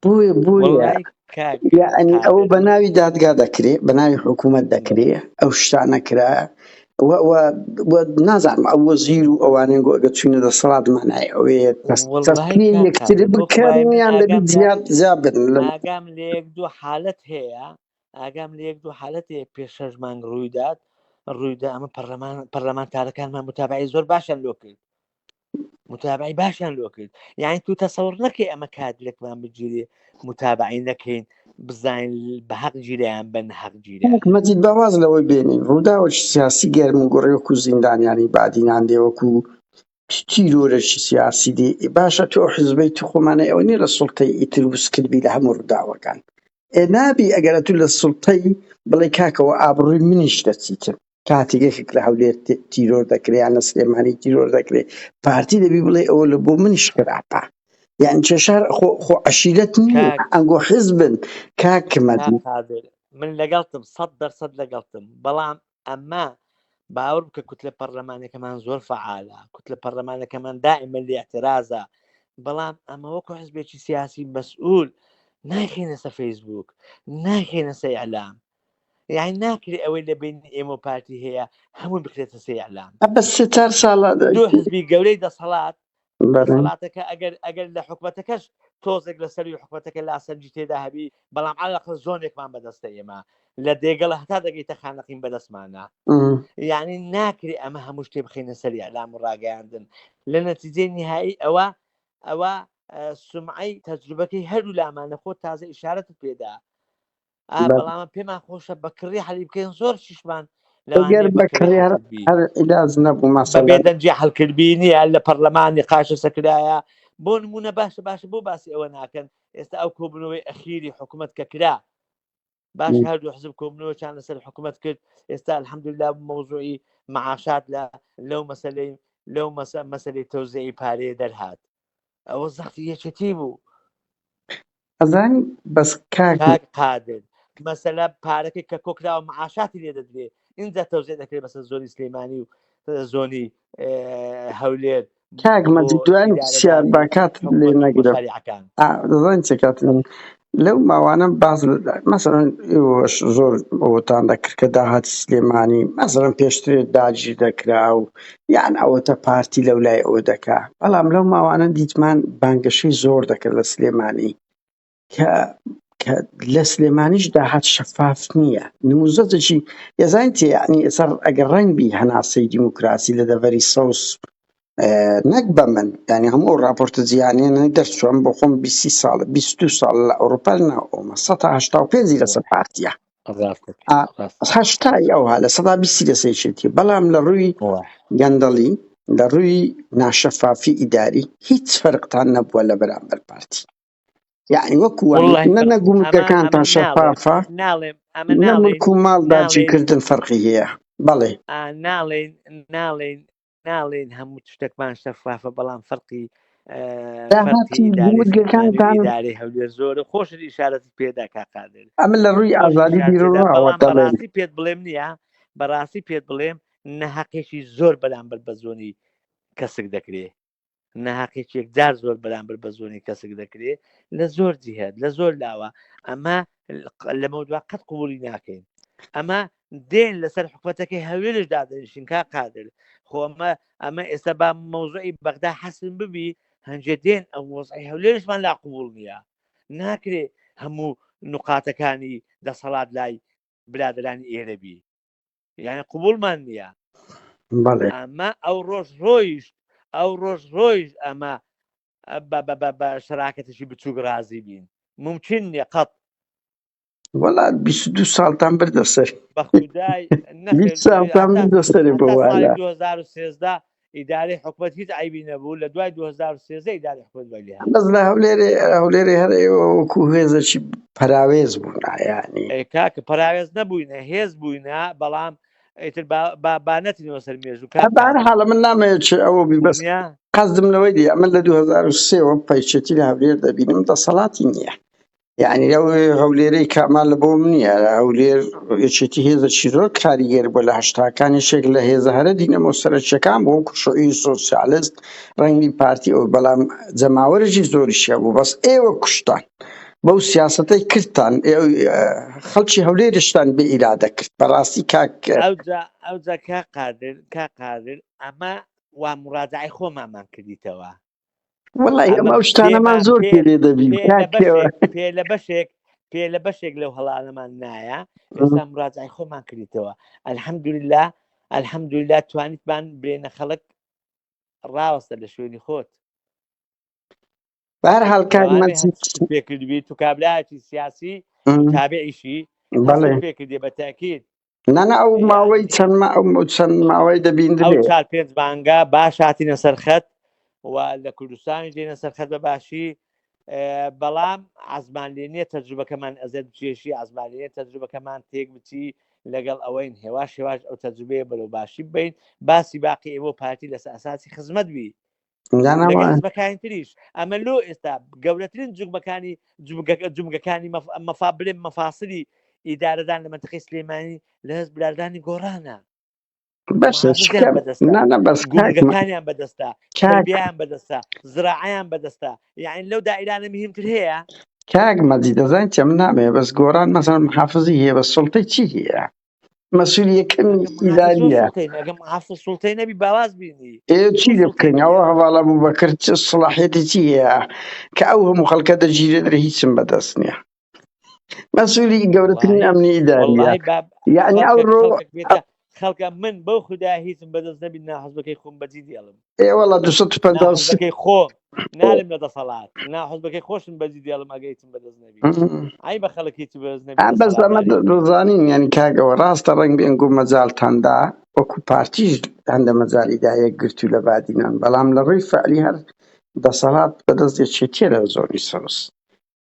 A: بۆیە بۆیە
B: وەڵای کاک
A: یعنی ئەوە
B: قادر
A: بە ناوی دادگا دەکرێ بە ناوی حکوومەت
B: بەڵێ
A: دەکرێ ئەو شتانە کرا و و و نازانم ئەو وەزیر و ئەوانەی گۆ ئەگەر چوینە دەسەڵات مانای ئەوەیە
B: وەڵای
A: تەسلیمی
B: کاک
A: یەکتر
B: قادر بۆ
A: بکەن
B: خوای من
A: یان دەبی
B: ئاگام لە
A: زیاد زیاد بن لە
B: ئاگام لە یەک دوو حالەت هەیە ئاگام لە یەک دوو حالەت هەیە پێش شەش مانگ ڕوویدات ڕوویدا ئەمە پەرلەمان پەرلەمانتارەکانمان متابعی زۆر باشیان لۆ کرد متابعی باشیان لۆ کرد یعنی تو تەسەور نەکەی ئەمە کادرێکمان بگیرێ متابعی نەکەین بزانین بە حەق گیریان بە نەحەق گیرایە.
A: مەجید با واز لەوەی بێنین ڕووداوێکی سیاسی گەرم و گوڕی وەکو زیندانیانی بادینان دێ وەکو تیرۆرێکی سیاسی دێ باشە تۆ ئەو حزبەی تو خۆمانە ئەوە نیە لە سوڵتەی ئیتر وسکت بی لە هەموو ڕووداوەکان ئێ نابی ئەگەر ئەتوو لە سوڵتەی بڵێ کاکەوە ئابڕووی منیش دەچیتن کاتێک یەکێک لە هەولێر تیرۆر دەکرێ یان لە سلێمانی تیرۆر دەکرێ پارتی دەبی بڵێ ئەوە لە بۆ منیش خراپە یان چێشار خۆ خۆ عەشیرەت نییە
B: کاک
A: ئەنگۆ حزبن کاک
B: کاک
A: مەجید
B: قادر من لەگەڵتم 100% لەگەڵتم بەڵام ئەمە باوەڕ بکە کوتلە پەرلەمانەکەمان زۆر فعالە کوتلە پەرلەمانەکەمان دائما لە اعترازە بەڵام ئەمە وەکو حزبێکی سیاسی مەسئول نایخینە سە فەیسبوک نایخینە سە ئیعلام یعنی ناکرێ ئەوەی لە بین ئێمە و پارتی هەیە هەمووی بکرێتە سێ ئیعلام
A: بە سێ چار ساڵە
B: دوو حزبی گەورەی دەسەڵات
A: بەڵێ.
B: دەسەڵاتەکە ئەگەر ئەگەر لە حکومەتەکەش تۆزێک لە سەروی حکومەتەکە لاسەنجی تێدا هەبی بەڵام عەلەقل زۆنێکمان بەدەستە ئێمە لە دێگەڵە هەتا دەگەیتە خانەقین بەدەستمانە
A: ئم.
B: یعنی ناکرێ ئەمە هەموو شتێ بخەینە سەر ئیعلام و ڕاگەیاندن لە نەتیجەی نهایی ئەوە ئەوە سمعەی تەجروبەکەی هەردوو لامانە خۆ تازە ئیشارەتت پێدا بەڵام پێمان خۆشە بە کڕی حەلی بکەین زۆر شیشمان
A: ئەگەر
B: لەوانەیە بە
A: بە
B: کڕی
A: کڕیار
B: حەل
A: هەر عیلاج نەبوو
B: بە
A: مەسەلەن
B: بێدەنگی حەلکردبی نییە لە پەرلەمانی قاشە سەکرایە بۆ نمونە باشە باشە بۆ باسی ئەوە ناکەن ئێستا ئەو کۆبوونەوەی ئەخیری حکوومەت کە کرا باش هەردوو حزب کۆبوونەوەیان لەسەر حکوومەت کرد ئێستا الحەمدلله مەوزوعی معاشات لە لەو مەسلەی لەو مەسەلەی تەوزیعی پارەیە دەرهات ئەوە زەختی یەکێتی بوو
A: ئەزانی بەس کاک
B: کاک قادر مەسەلە پارەکەی کە کۆکراوە معاشاتی لێ دەدرێ اینجا تەوزیع دەکرێت بەسەر زۆنی سلێمانی و زۆنی هەولێر
A: کاک مەجید دوایین پرسیار با کاتت لێ نەگرم دەزانی چه کات لەو ماوانە باز مەسەلەن ئێوەش زۆر ئەوەتان دەکرد کە داهاتی سلێمانی مەسەلەن پێشتر داگیر دەکرا و یان ئەوەتە پارتی لەو لای ئەوە دەکا بەڵام لەو ماوانە دیتمان بانگەشەی زۆر دەکرد لە سلێمانی کە کە لە سلێمانیش داهات شەفاف نییە نموزەجێکی یەزانین چێ یعنی ئێستا ئەگەر ڕەنگ بی هەناسەی دیموکراسی لە دەڤەری سەوز نەک بە من یعنی هەموو ئەو راپۆرتە جیهانیانە دەرچووم بۆ خۆم 20 ساڵ 22 ساڵ لە ئەوروپا ناومە 185 لەسەر پارتیە هەشتای ئەوها 20% لەسەر یەکێتی بەڵام لە ڕووی گەندەڵی لە ڕووی ناشەفافی ئیداری هیچ فەرقتان نەبووە لە بەرامبەر پارتی یعنی وەکو نە نە گومرگەکانتان شەفافە
B: ناڵێم ئەمە
A: نە ملک و ماڵ داگیرکردن فەرقی هەیە بەڵێ
B: ناڵێن ناڵێن ناڵێن هەموو شتێکمان شەفافە بەڵام فەرقی
A: گومرگەکانتان
B: ئیدارەی هەولێر زۆر خۆشت ئیشارەت پێدا کا قادر
A: ئەمە لە ڕووی ئازادی بیرڕاوە دەڵێم
B: بەڕاستی پێت بڵێم نییە بەڕاستی پێت بڵێم نەهەقێکی زۆر بەرامبەر بە زۆنی کەسک دەکرێ ناهەقێکی یەکجار زۆر بەرامبەر بە زۆنی کەسک دەکرێ لە زۆر جیهت لە زۆر لاوە ئەمە لەمەودوا قەت قوبولی ناکەین ئەمە دێن لەسەر حکومەتەکەی هەولێرش دادەنیشین کا قادر خۆ ئەمە ئەمە ئێستا با مەوزوعی بەغدا حەسم ببی هەنجێ دێن ئەو وەزعی هەولێرشمان لا قوبول نییە ناکرێ هەموو نقاتەکانی دەسەڵات لای برادرانی ئێرە بی یعنی قوبولمان نییە
A: بەڵێ
B: ئەمە ئەو ڕۆژ ڕۆیشت ئەو ڕۆژ ڕۆیشت ئەمە بە شەراکەتێکی بچووک ڕازی بین ممکن نییە قەت
A: وەڵا 22 ساڵتان بردە سەر
B: بە خودای
A: 20 ساڵتان بردە سەری بۆ
B: ساڵی
A: والا
B: 2013 ئیدارەی حکومەت هیچ عیبی نەبوو لە دوای 2013 ئیدارەی حکومەت وای لێهات
A: بەس لە هەولێرێ هەولێرێ هەر ئێوە وەکو هێزێکی پەراوێز بوون یعنی
B: ئێ کاکە پەراوێز نەبووینە هێز بووینە بەڵام ئیتر با با با نەچینەوە سەر مێژوو کاک
A: بە هەر
B: قادر
A: حاڵە من نامەوێت چ ئەوە بی بەس
B: وەنیە
A: قەزدم لەوەی دی ئەمن لە 2003 وە پەیچێتی لە هەولێر دەبینم دەسەڵاتی نییە یعنی لەو هەولێرەی کامان لە بۆم نییە هەولێر یەکێتی هێزێکی زۆر کاریگەر بووە لە هەشتاکان یەکێک لە هێزە هەرە دینەمۆ سەرەکیەکان بوو وەکو شوعی سۆسیالست ڕەنگی پارتی ئەو بەڵام جەماوەرێکی زۆریش هەبوو بەس ئێوە کوشتان بەو سیاسەتەی کردتان خەڵکی هەولێرشتان بێ ئیرادە کرد بەڕاستی کاک
B: ئەوجا ئەوجا کا قادر کا قادر ئەمە وا مڕاجعی خۆمانمان کردیتەوە
A: وەڵی ئەمە ئەو شتانەمان زۆر پێ لێ دەبی
B: پێ لە بەشێک پێ لە بەشێک لەو هەڵانەمان نایە ئێستا مراجعی خۆمان کردیتەوە الحەمدلله الحەمدلله توانیتمان بێنە خەڵک ڕاوەستە لە شوێنی خۆت
A: بەهر حال کاک
B: پێکردبی تو کابراایەکی سیاسی تابعیشی
A: بەڵێ
B: پێکردی بە تاکید
A: نانا ئەو ماوەی چەند ئەو چەند ماوەی
B: دەبیندرێ ئەو چار پێنج مانگە باش هاتینە سەر خەت و لە کوردستانی دێنە سەر خەت بە باشی بەڵام ئازمان لێ نییە تەجروبەکەمان ئەزێت بچێشی ئازمان لێ تەجروبەکەمان تێک بچی لەگەڵ ئەوەین هێواش هێواش ئەو تەجروبەیە بەرەو باشی بین باسی باقی ئێوە پارتی لەسەر ئەساسی خزمەت بی لەگەڵ حزبەکانی تریش ئەمە لۆ ئێستا گەورەترین جوگمەکانی جومگەکانی مەفا بلێن مەفاسلی ئیدارەدان لە منتەقەی سلێمانی لە هەست برادانی گۆڕانە گومگەکانیان بەدەستە تربیان بەدەستە زراعیان بەدەستە یعنی لەو دائرانە مهمتر هەیە
A: کاک مەجید دەزانین چە من نامەوێ بەس گۆڕان مەسەڵەن محافزی هەیە بە سوڵتەی چی هەیە مەسوول یەکەمی ئیداریە
B: محافظ سوڵتەی نەبی باواز بینی
A: ئێ چی لێ بکەین ئەوە هەواڵ ئەبوو بەکر چ سڵاحیەتی چی هەیە کە ئەو هەموو خەڵکە دەگیرێنرێ هیچم بەدەست نییە مەسوولی گەورەترین ئەمنی ئیداریە یعنی ئەو ڕۆ
B: خەڵکە من بەو خودا هیچم بەدەست نەبی ناحزبەکەی خۆم بەجی دێڵم
A: ئێ وەڵا 250
B: ناحزبەکەی خۆم نالم لە دەسەڵات ناحزبەکەی خۆشم بەجی دێڵم ئەگە هیچم بەدەست نەبی ئای بە خەڵک هیچ بەدەست نەبی
A: بەس ئەمە دەزانین یعنی کاکەوە ڕاستە ڕەنگ بێنگو مەجالتاندا وەکو پارتیش هەندە مەجالیدا یەکگرتوو لە بادینان بەڵام لە ڕووی فعلی هەر دەسەڵات بەدەست یەکێتیە لە زۆنی سەوز.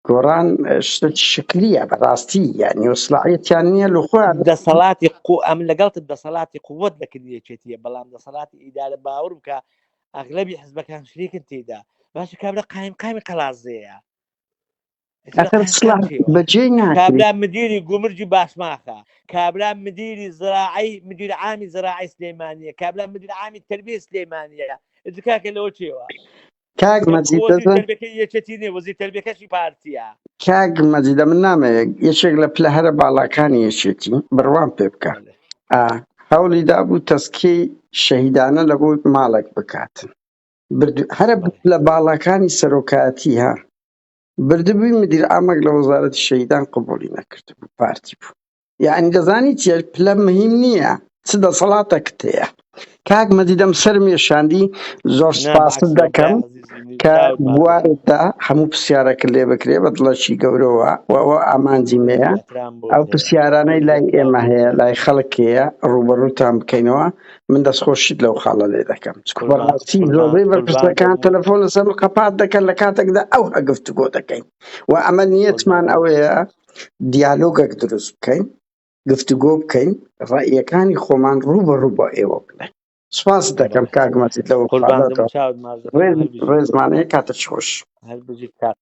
A: گۆڕان شتێکی شکلیە بەڕاستی یعنی وسلاعیەتیان نییە لە خۆیان
B: دەسەڵاتی قو ئەم لەگەڵت دەسەڵاتی قوت لە کن یەکێتیە بەڵام دەسەڵاتی ئیدارە باوەڕ بکە ئەغلبی حزبەکان شریکن تێدا باشە کابرا قایم قامی قەڵازەیە
A: ئەخر سڵاح بەجێ ناکرێ
B: کابرا مدیری گومرگی باشماخە کابرا مدیری زراعی مدیر عامی زراعی سلێمانیە کابرا مدیر عامی تربیە سلێمانیە ئیتر کاکە لەوە چێوە
A: کاک مەجید
B: وەزیر
A: دەزان
B: تربیەکەی یەکێتی نیە وەزیر تربیەکەشی پارتیە
A: کاک مەجیدە من نامەوێت یەکێک لە پلە هەرە باڵاکانی یەکێتی بڕوام پێ بکە
B: بەڵێ
A: ئا هەوڵی دابوو تەسکیەی شەهیدانە لە بۆ ماڵێک بکاتن برد هەرە
B: بەڵێ
A: لە باڵاکانی سەرۆکایەتی ها بردبووی مدیر عامێک لە وەزارەتی شەهیدان قبوڵی نەکردبوو پارتی بوو یعنی دەزانی چیە پلە مهم نییە چ دەسەڵاتەکت هەیە کاک مەجیدەم سەرم یەشاندی زۆر
B: نا
A: سپاست
B: بەعکسەوە برای
A: دەکەم
B: عەزیزی منی
A: کە
B: چاوت ماچ دەکەم
A: بوارتدا هەموو پرسیارەکە لێ بکرێ بە دڵەکی گەورەوە و ئەوە ئامانجی
B: ڕێز
A: مەیە
B: و احترام بۆت
A: ئەو
B: هەیە
A: پرسیارانەی
B: ڕێز و
A: لای
B: احترام
A: ئێمە
B: بۆت
A: هەیە
B: هەیە
A: لای خەڵک هەیە ڕووبەڕووتان بکەینەوە من دەستخۆشیت لەو خاڵە لێ دەکەم چونکە
B: قوربان
A: بەڕاستی
B: قوربان
A: زۆربەی
B: قوربان
A: بەرپرسەکان
B: دەبم و
A: تەلەفۆن لەسەر من قەپات دەکەن لە کاتێکدا ئەو گفتوگۆ دەکەین و ئەمە
B: قوربان
A: نیەتمان
B: دەبم
A: ئەوەیە دیالۆگێک دروست بکەین گفتوگۆ بکەین ڕەئیەکانی خۆمان ڕوو بە ڕوو بۆ ئێوە بڵێن سپاست دەکەم
B: بەڵێ
A: کاک مەجید لەو
B: قوربان دەبم
A: خاڵەتەوە
B: چاوت ماچ دەکەم
A: ڕێز
B: هەر بژیت
A: ڕێزمانەیە کاتت خۆش
B: هەر بژیت کاک.